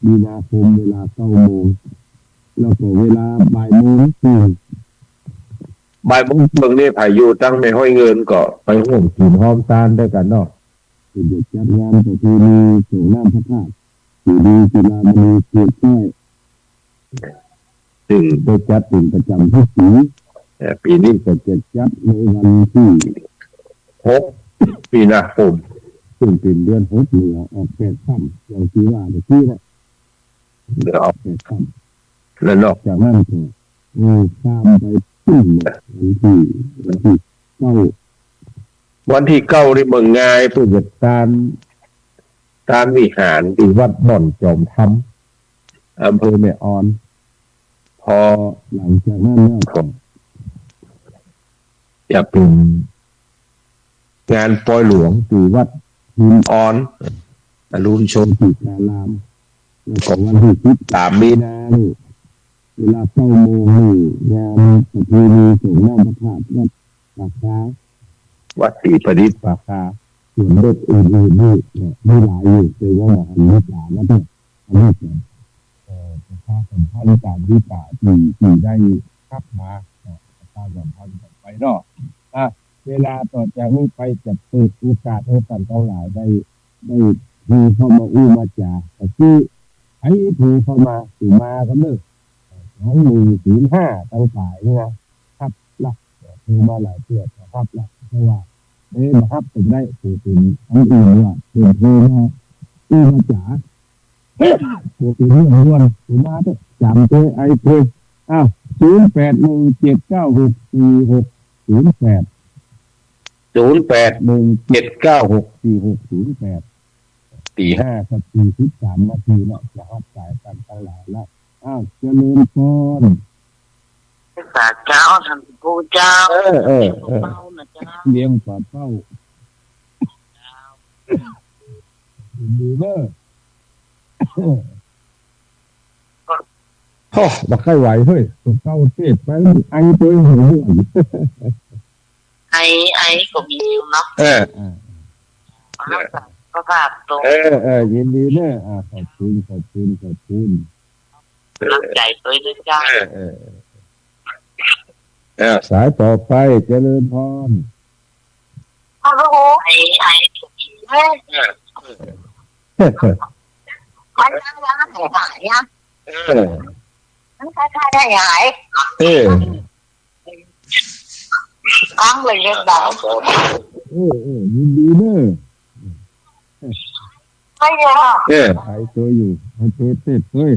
มีนาคม เวลาเก้าโมง แล้วก็เวลาบ่ายโมงครึ่ง บ่ายโมงครึ่งนี่ใผอยู่ตังแม่ฮ้อยเงินก็ไปฮ่วมศีลฮ่วมตานตวยกั๋นเนาะ เปิ้นจะจัดงานประเพณีส่งน้ำพระธาตุเจดีย์จุฬามณีเขตใต้ ซึ่งได้จัดเป๋นประจ๋ำทุกปี๋ แต่ปี๋นี้ก็จะจัดในวันตี้หกมีนาคม ซึ่งเป๋นเดือนหกเหนือออกแปดค่ำ อย่างตี้ว่าเมื่อกี้นะ เหนือออกแปดค่ำ แล้วนอกจากนั้นก็ เออ ข้ามไปปุ้นน่ะ วันตี้ วันตี้เก้า วันตี้เก้านี่บ่ง่าย เปิ้นจะตาน ตานวิหารตี้วัดบ่อนจอมธรรม อำเภอแม่ออน พอหลังจากนั้นแล้วก็ จะเป๋นงานปอยหลวงตี้วัดหินอ่อน อรุณโชติการาม แล้วก็วันตี้สิบสามมีนานี่ เวลาเก้าโมงนี่ งานประเพณีส่งน้ำพระธาตุวัดปากคา วัดศรีประดิษฐ์ปากคา ส่วนเล็กอื่นๆนี่ก็มีหลายอยู่ แต่ว่าอันนี้ต๋ามมาเถอะ อันนี้ก็ เอ่อ ประชาสัมพันธ์ต๋ามตี้ต๋าตี้ ตี้ได้ฮับมา เอ่อ ประชาสัมพันธ์กั๋นไปเนาะ อ่ะ เวลาต่อจากนี้ไปจะเปิดโอกาสหื้อต้านตังหลายได้ ได้โทรเข้ามาอู้มาจ๋า ก็คือ ใผโทรเข้ามา สิมากั๋นเน่อ สองหนึ่งศูนย์ห้า ตังป๋ายนี่นะ ฮับละ โทรมาหลายเตื้อก็ฮับละ เพราะว่า เอ๊ะ บ่ฮับก็บ่ได้ โทรเป๋นอันอื่นว่า เป๋นโทรมาอู้มาจ๋า โทรเป๋นเรื่องด่วน โทรมาเต๊อะ จ๋ำเต๊อะ ไอ้เต๊อะ อ้าว ศูนย์แปดหนึ่งเจ็ดเก้าหกสี่หกศูนย์แปด ศูนย์แปดหนึ่งเจ็ดเก้าหกสี่หกศูนย์แปด ตีห้ากับสี่สิบสามนาทีแล้ว จะฮับสายต้านตังหลายแล้ว อ้าว เจริญพร สาธุเจ้า ต้านครูเจ้า เออ เออ เออ เลี้ยงป๋าเป้านะเจ้า เลี้ยงป๋าเป้า ดีเด้อ โอ้ย บ่ใค่ไหวเฮ้ย เก้าเทศไป ไอตัวหัวม่วน ไอ ไอก็มีอยู่เนาะ เออ อ่า รักษาสุขภาพตน เออ เออ ยินดีเนอะ อ่า ขอบคุณ ขอบคุณ ขอบคุณ น้ำใจ๋ตวยนะเจ้า เออ เออ เออ สายต่อไป เจริญพร ฮัลโหล ไอ ไอ เออ มันยังหายหายอะ เออ มันคล้ายๆได้หาย เออ ฟังเลยเรียกดัง เออ เออ ยินดีเนอะ ไม่เยอะ เออ หายตัวอยู่ หายตัวเต็มเลย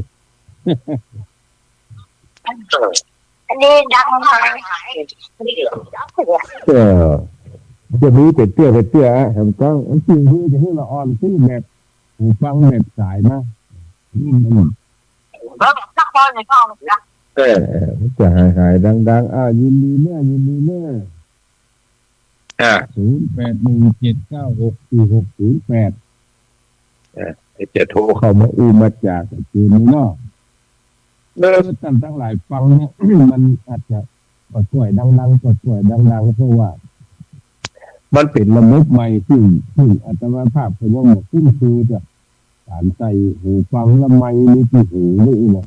เออ อันนี้ดังหาย เออ จะมีเป๋นเตื้อเป๋นเตื้ออะ แหมต้อง จริงๆ คือจะหื้อละอ่อน ซื้อแบบหูฟังแบบสายมา อืม แล้วนครในห้องนะ เออ เออ มันจะหายๆ ดังๆ อ่า ยินดีเน้อ ยินดีเน้อ อ่า ศูนย์แปดหนึ่งเจ็ดเก้าหกสี่หกศูนย์แปด เออ จะโทรเข้ามาอู้มาจ๋ากั๋นเนาะ เออ ต้านตังหลายฟังเนี่ย มันอาจจะบ่ค่อยดังๆ บ่ค่อยดังๆ เพราะว่ามันเป๋นระบบใหม่ ซึ่ง ซึ่งอาตมาภาพก็ยังบ่คุ้นเคยจ้ะ ก๋านใส่หูฟังละไมค์ในตี้หูนี่นะ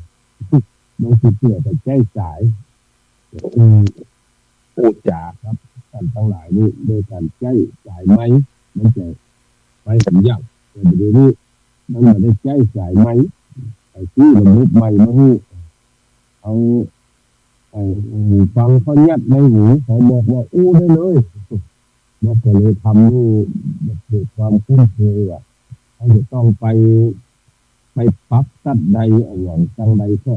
มันสิเปื้อกั๋นใจ๊สาย อืม อู้จ๋ากับต้านตังหลายนี่ โดยก๋านใจ๊สายไมค์ มันจะไปกั๋นยาก แต่บ่าเดี่ยวนี้มันบ่ได้ใจ๊สายไมค์ ไปซื้อระบบใหม่มาหื้อ เอา ไอ้หูฟังเขายัดในหู เขาบอกว่าอู้ได้เลย มันก็เลยทำหื้อเกิดความคุ้นเคยอะ เขาจะต้องไป ไปปรับตั๊ดใดอะหยังตังใดก็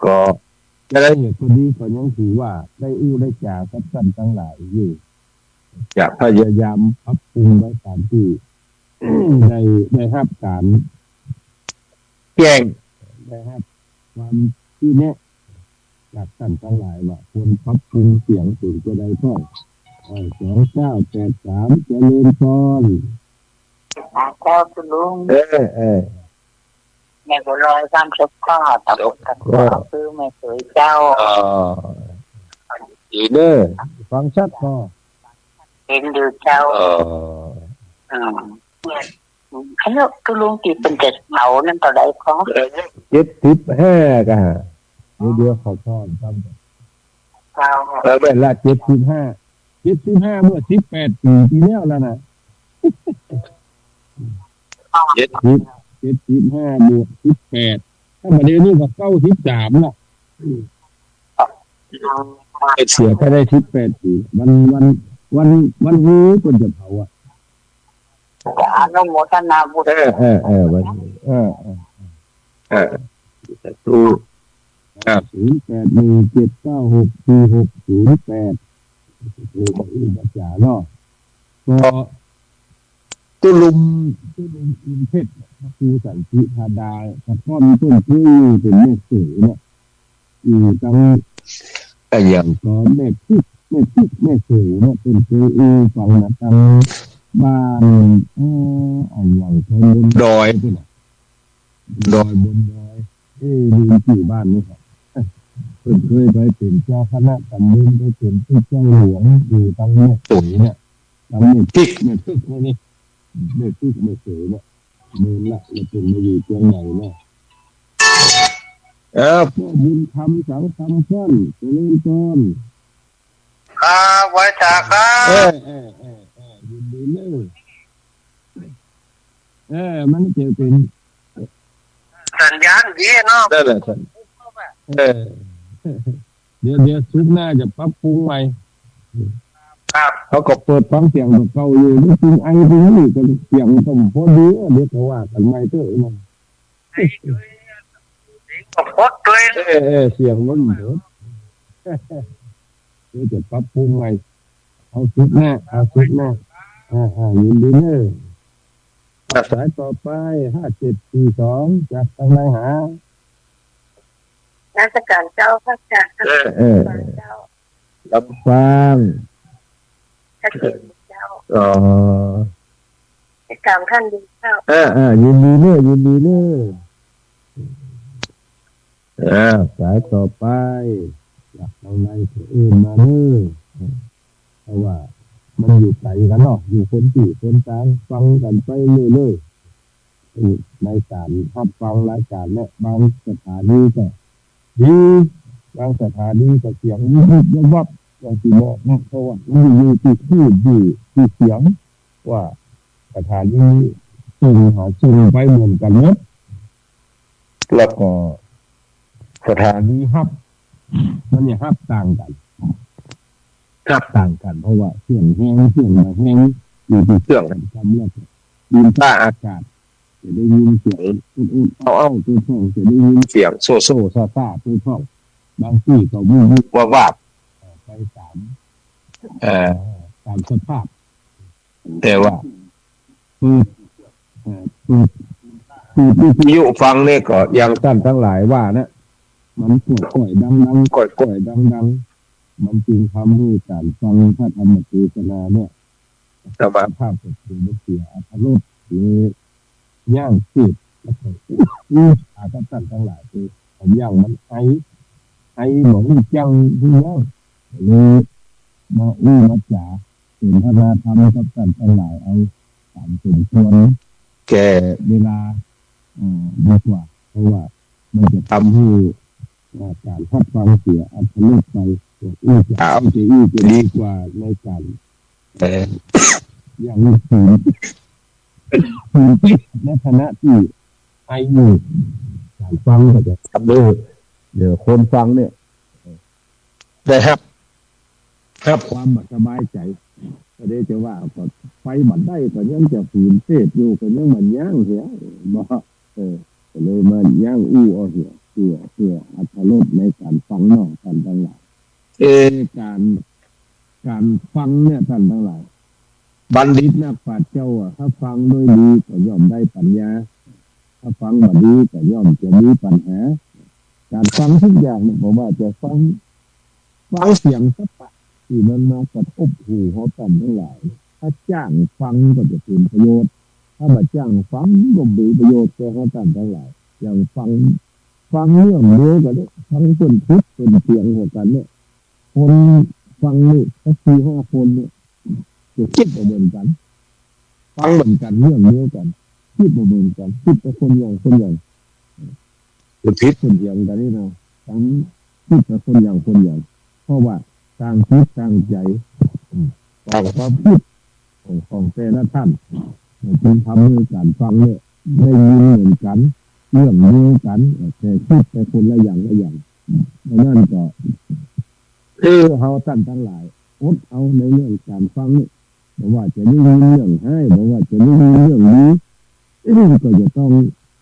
ก็จะได้เหตุผลดีก็ยังถือว่าได้อู้ได้จ๋ากับต้านตังหลายอยู่ จะพยายามปรับปรุงไปต๋ามตี้ ได้ ได้ฮับก๋านแจ้ง ได้ฮับความซี้แนะ จากต้านตังหลายว่าควรปรับปรุงเสียงเป๋นจะใดพ่อง เออ สองเก้าแปดสาม เจริญพร เจ้าคุณลุง เออ เออ แม่บัวลอย สามสิบเก้า ตำบลตะกัว อำเภอแม่สวยเจ้า อ๋อ ดีเน้อ ฟังชัดก่อ เห็นอยู่เจ้า อ๋อ อืม ขนาดคุณลุงตี้เปิ้นจะเผานั่นเต้าใดพ่อง เจ็ดสิบห้าก่ะ เดี๋ยวๆ ขอพ่องครับ เจ้า เออ แม่นละ เจ็ดสิบห้า เจ็ดสิบห้า เมื่อสิบแปดปี๋ตี้แล้วล่ะนะ เจ็ดสิบ เจ็ดสิบห้า บวก สิบแปด ถ้าบ่าเดี่ยวนี้ก็ เก้าสิบสาม ละ เสียภายใน สิบแปดปี๋ วัน วัน วัน วันนี้เปิ้นจะเผาอะ อนุโมทนาบุญ เออ เออ เออ วันนี้ เออ เออ เออ สาธุ อ่า ศูนย์แปดหนึ่งเจ็ดเก้าหกสี่หกศูนย์แปด โทรมาอู้มาจ๋าเนาะ ก็ ตุ๊ลุง ตุ๊ลุงอินเพชร พระครูสันติพาดา แต่ก่อนเปิ้นเกยอยู่เป๋นแม่เสยเนาะ อยู่ตัง อะหยัง ก็แม่พิก แม่พิก แม่เสยเนาะ เปิ้นเกยอู้ฟังมาตังบ้าน เอ่อ อะหยัง ตำบลดอยพู้นน่ะ ดอย บนดอย เอ๊ะ ลืมจื้อบ้านนี่ครับ เปิ้นเกยไปเป๋นเจ้าคณะตำบล ไปเป๋นผู้ใหญ่หลวง อยู่ตังแม่เสยเนี่ย ตังแม่พิก แม่พิกนี่ แม่พิก แม่เสยเนี่ย เมินละ แล้วเปิ้นมาอยู่เจียงใหม่เนี่ย เออ พ่อบุญธรรม สังคำซ่อน เจริญพร ครับ ไหว้สาครับ เออ เออ เออ เออ ยินดีเน้อ เออ มันจะเป๋น สัญญาณดีเนาะ นั่นแหละ สัญ- เออ เดี๋ยว เดี๋ยวศุกร์หน้าจะปรับปรุงใหม่ ครับ เขาก็เปิดฟังเสียงตัวเก่าอยู่ นี่จริงไอ้ตรงนี้ก็เสียงก็บ่ดี เดี๋ยวก็ว่ากั๋นใหม่เต๊อะนะ ก็ปดด้วย เออ เออ เสียงมันบ่ดี เดี๋ยวจะปรับปรุงใหม่ เอาศุกร์หน้า เอาศุกร์หน้า อ่า อ่า ยินดีเน้อ สายต่อไป ห้าเจ็ดสี่สอง จากตังไหนหา นมัสการเจ้า พระอาจ๋ารย์ เออ เออ เจ้า ลำปาง พระเจ้า อ๋อ ติดตามท่านอยู่เจ้า เออ เออ ยินดีเน้อ ยินดีเน้อ อ่า สายต่อไป จากตังไหนก็เอิ้นมาเน้อ เพราะว่ามันอยู่ไก๋กั๋นเนาะ อยู่คนตี้คนตาง ฟังกั๋นไปเรื่อยๆ ในก๋านฮับฟังรายก๋านเนี่ย บางสถานีก็ดี บางสถานีก็เสียงวิบวิบวับวับ อย่างตี้บอกเนาะ เพราะว่ามันอยู่ตี้คลื่น อยู่ตี้เสียง ว่าสถานีจริงหาจริงไปเหมือนกั๋นหมด แล้วก็สถานีฮับ มันจะฮับต่างกั๋น ฮับต่างกั๋น เพราะว่าเสียงแฮง เสียงบ่าแฮง อยู่ตี้เครื่องทำ แล้วก็ดินฟ้าอากาศ จะได้ยินเสียงอุดๆ อ้าวๆ ไปพ่อง จะได้ยินเสียงโซ่ๆ ซ่าๆ ไปพ่อง บางตี้ก็วุบๆวาบๆ เอ่อ ไปต๋าม เอ่อ ต๋ามสภาพ แต่ว่า คือ เอ่อ คือ คือวิทยุฟังเนี่ยก็อย่างต้านตังหลายว่านะ มันก้อยๆดังๆ ก้อยๆดังๆ มันจึงทำหื้อก๋านฟังพระธรรมเทศนาเนี่ย สมาภาพก็คือมันเสียอรรถรสเลย ย้างเสพแล้วก็ อู้ อากับต้านตังหลาย คือผมย้างมันไอ ไอบ่ฮู้จั่งฮู้ย้าง เลยมาอู้มาจ๋าสนทนาธรรมกับต้านตังหลายเอาต๋ามสมควรแก่เวลา เอ่อ ดีกว่า เพราะว่ามันจะทำหื้อ อ่า ก๋านฮับฟังเสียอรรถรสไป อู้จ๋าเอาจะอี้จะดีกว่าในก๋าน เอ่อ อย่างนี้ ในฐานะตี้ไออยู่ ก๋านฟังก็จะทำหื้อ เดี๋ยวคนฟังเนี่ย ได้ฮับ ฮับความบ่สบายใจ๋ ก็เดจะว่าก็ไปบ่ได้ ก็ยังจะฝืนเทศน์อยู่ ก็ยังบ่ย้างเหีย บ่ เออ ก็เลยมาย้างอู้เอาเหีย เปื้อ เปื้ออรรถรสในก๋านฟังเนาะ ต้านตังหลาย เอ่อ ก๋าน ก๋านฟังเนี่ย ต้านตังหลาย บัณฑิตนักปราชญ์เจ้าอะ ถ้าฟังโดยดีก็ย่อมได้ปัญญา ถ้าฟังบ่ดีก็ย่อมจะมีปัญหา ก๋านฟังทุกอย่างเนี่ย บ่ว่าจะฟัง ฟังเสียงสักปะตี้มันมากระทบหูเฮาต้านตังหลาย ถ้าจ้างฟังก็จะเป๋นประโยชน์ ถ้าบ่จ้างฟังก็บ่มีประโยชน์แก่เฮาต้านตังหลาย อย่างฟัง ฟังเรื่องเดียวกั๋นเนี่ย ฟังเปิ้นพูดเปิ้นเถียงหัวกั๋นเนี่ย คนฟังนี่สักสี่ห้าคนเนี่ย จะกึ๊ดบ่เหมือนกั๋น ฟังเหมือนกั๋น เรื่องเดียวกั๋น กึ๊ดบ่เหมือนกั๋น กึ๊ดไปคนละอย่าง คนละอย่าง มันผิด คนละอย่างกั๋นนี่เนาะ ฟังกึ๊ดไปคนละอย่าง คนละอย่าง เพราะว่าต่างจิตต่างใจ๋ อืม ต่างความกึ๊ดของ ของแต่ละต้าน มันจึงทำหื้อก๋านฟังเนี่ย ได้ยินเหมือนกั๋น เรื่องเดียวกั๋น แต่กึ๊ดไปคนละอย่าง ละอย่าง ดังนั้นก็ เออ เฮาต้านตังหลาย อดเอาในเรื่องก๋านฟังนี่ บ่ว่าจะได้ยินเรื่องฮ้าย บ่ว่าจะได้ยินเรื่องดี ก็จะต้อง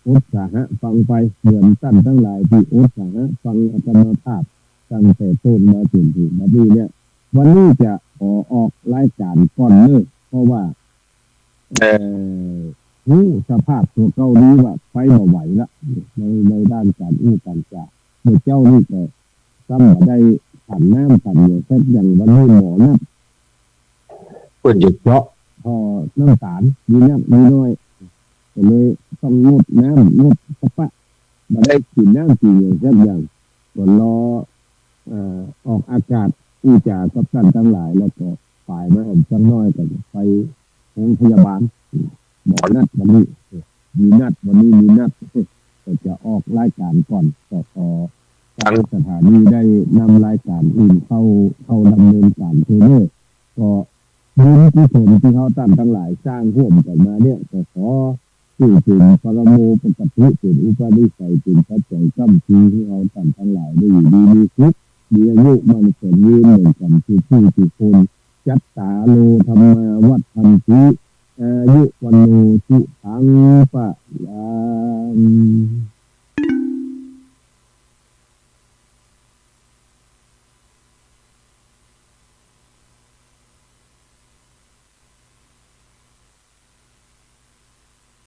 อดสาหะฟังไป เหมือนต้านตังหลายตี้อดสาหะฟังอาตมาภาพตั้งแต่ต้นมาจ๋นถึงบัดนี้เนี่ย วันนี้จะขอออกรายก๋านก่อนเนาะ เพราะว่า เอ่อ ฮู้สภาพตั๋วเก่าดีว่าไปบ่ไหวละ ใน ในด้านก๋านอู้ก๋านจ๋า เมื่อเจ๊านี่ก็ ซ้ำบ่ได้ฉันน้ำฉันหยังสักอย่าง วันนี้หมอนัด เปิ้นจะเจาะท่อน้ำต๋าล มีนักมีน้อย ก็เลยต้องงดน้ำงดสะปะ บ่ได้กิ๋นน้ำกิ๋นหยังสักอย่าง ก็รอ เอ่อ ออกอากาศอู้จ๋ากับต้านตังหลาย แล้วก็ป๋ายมาแหมจักหน้อยก็จะไปโฮงพยาบาล หมอนัดวันนี้ มีนัด วันนี้มีนัด ก็จะออกรายก๋านก่อน ก็ขอ ตางสถานีได้นำรายก๋านอื่นเข้า เข้าดำเนินก๋านเตอร์เนอร์ ก็บุญกุศลตี้เฮาต้านตังหลายสร้างฮ่วมกั๋นมาเนี่ย ก็ขอหื้อเป๋นปรโมปกติ เป๋นอุปนิสัย เป๋นปัจจัยค้ำชูหื้อเฮาต้านตังหลายได้อยู่ดีมีสุข มีอายุมั่นขวัญยืนเหมือนกั๋นกู้ผู้กู้คน จัตตาโร ธัมมา วัฑฒันติ อายุ วัณโณ สุขัง พะ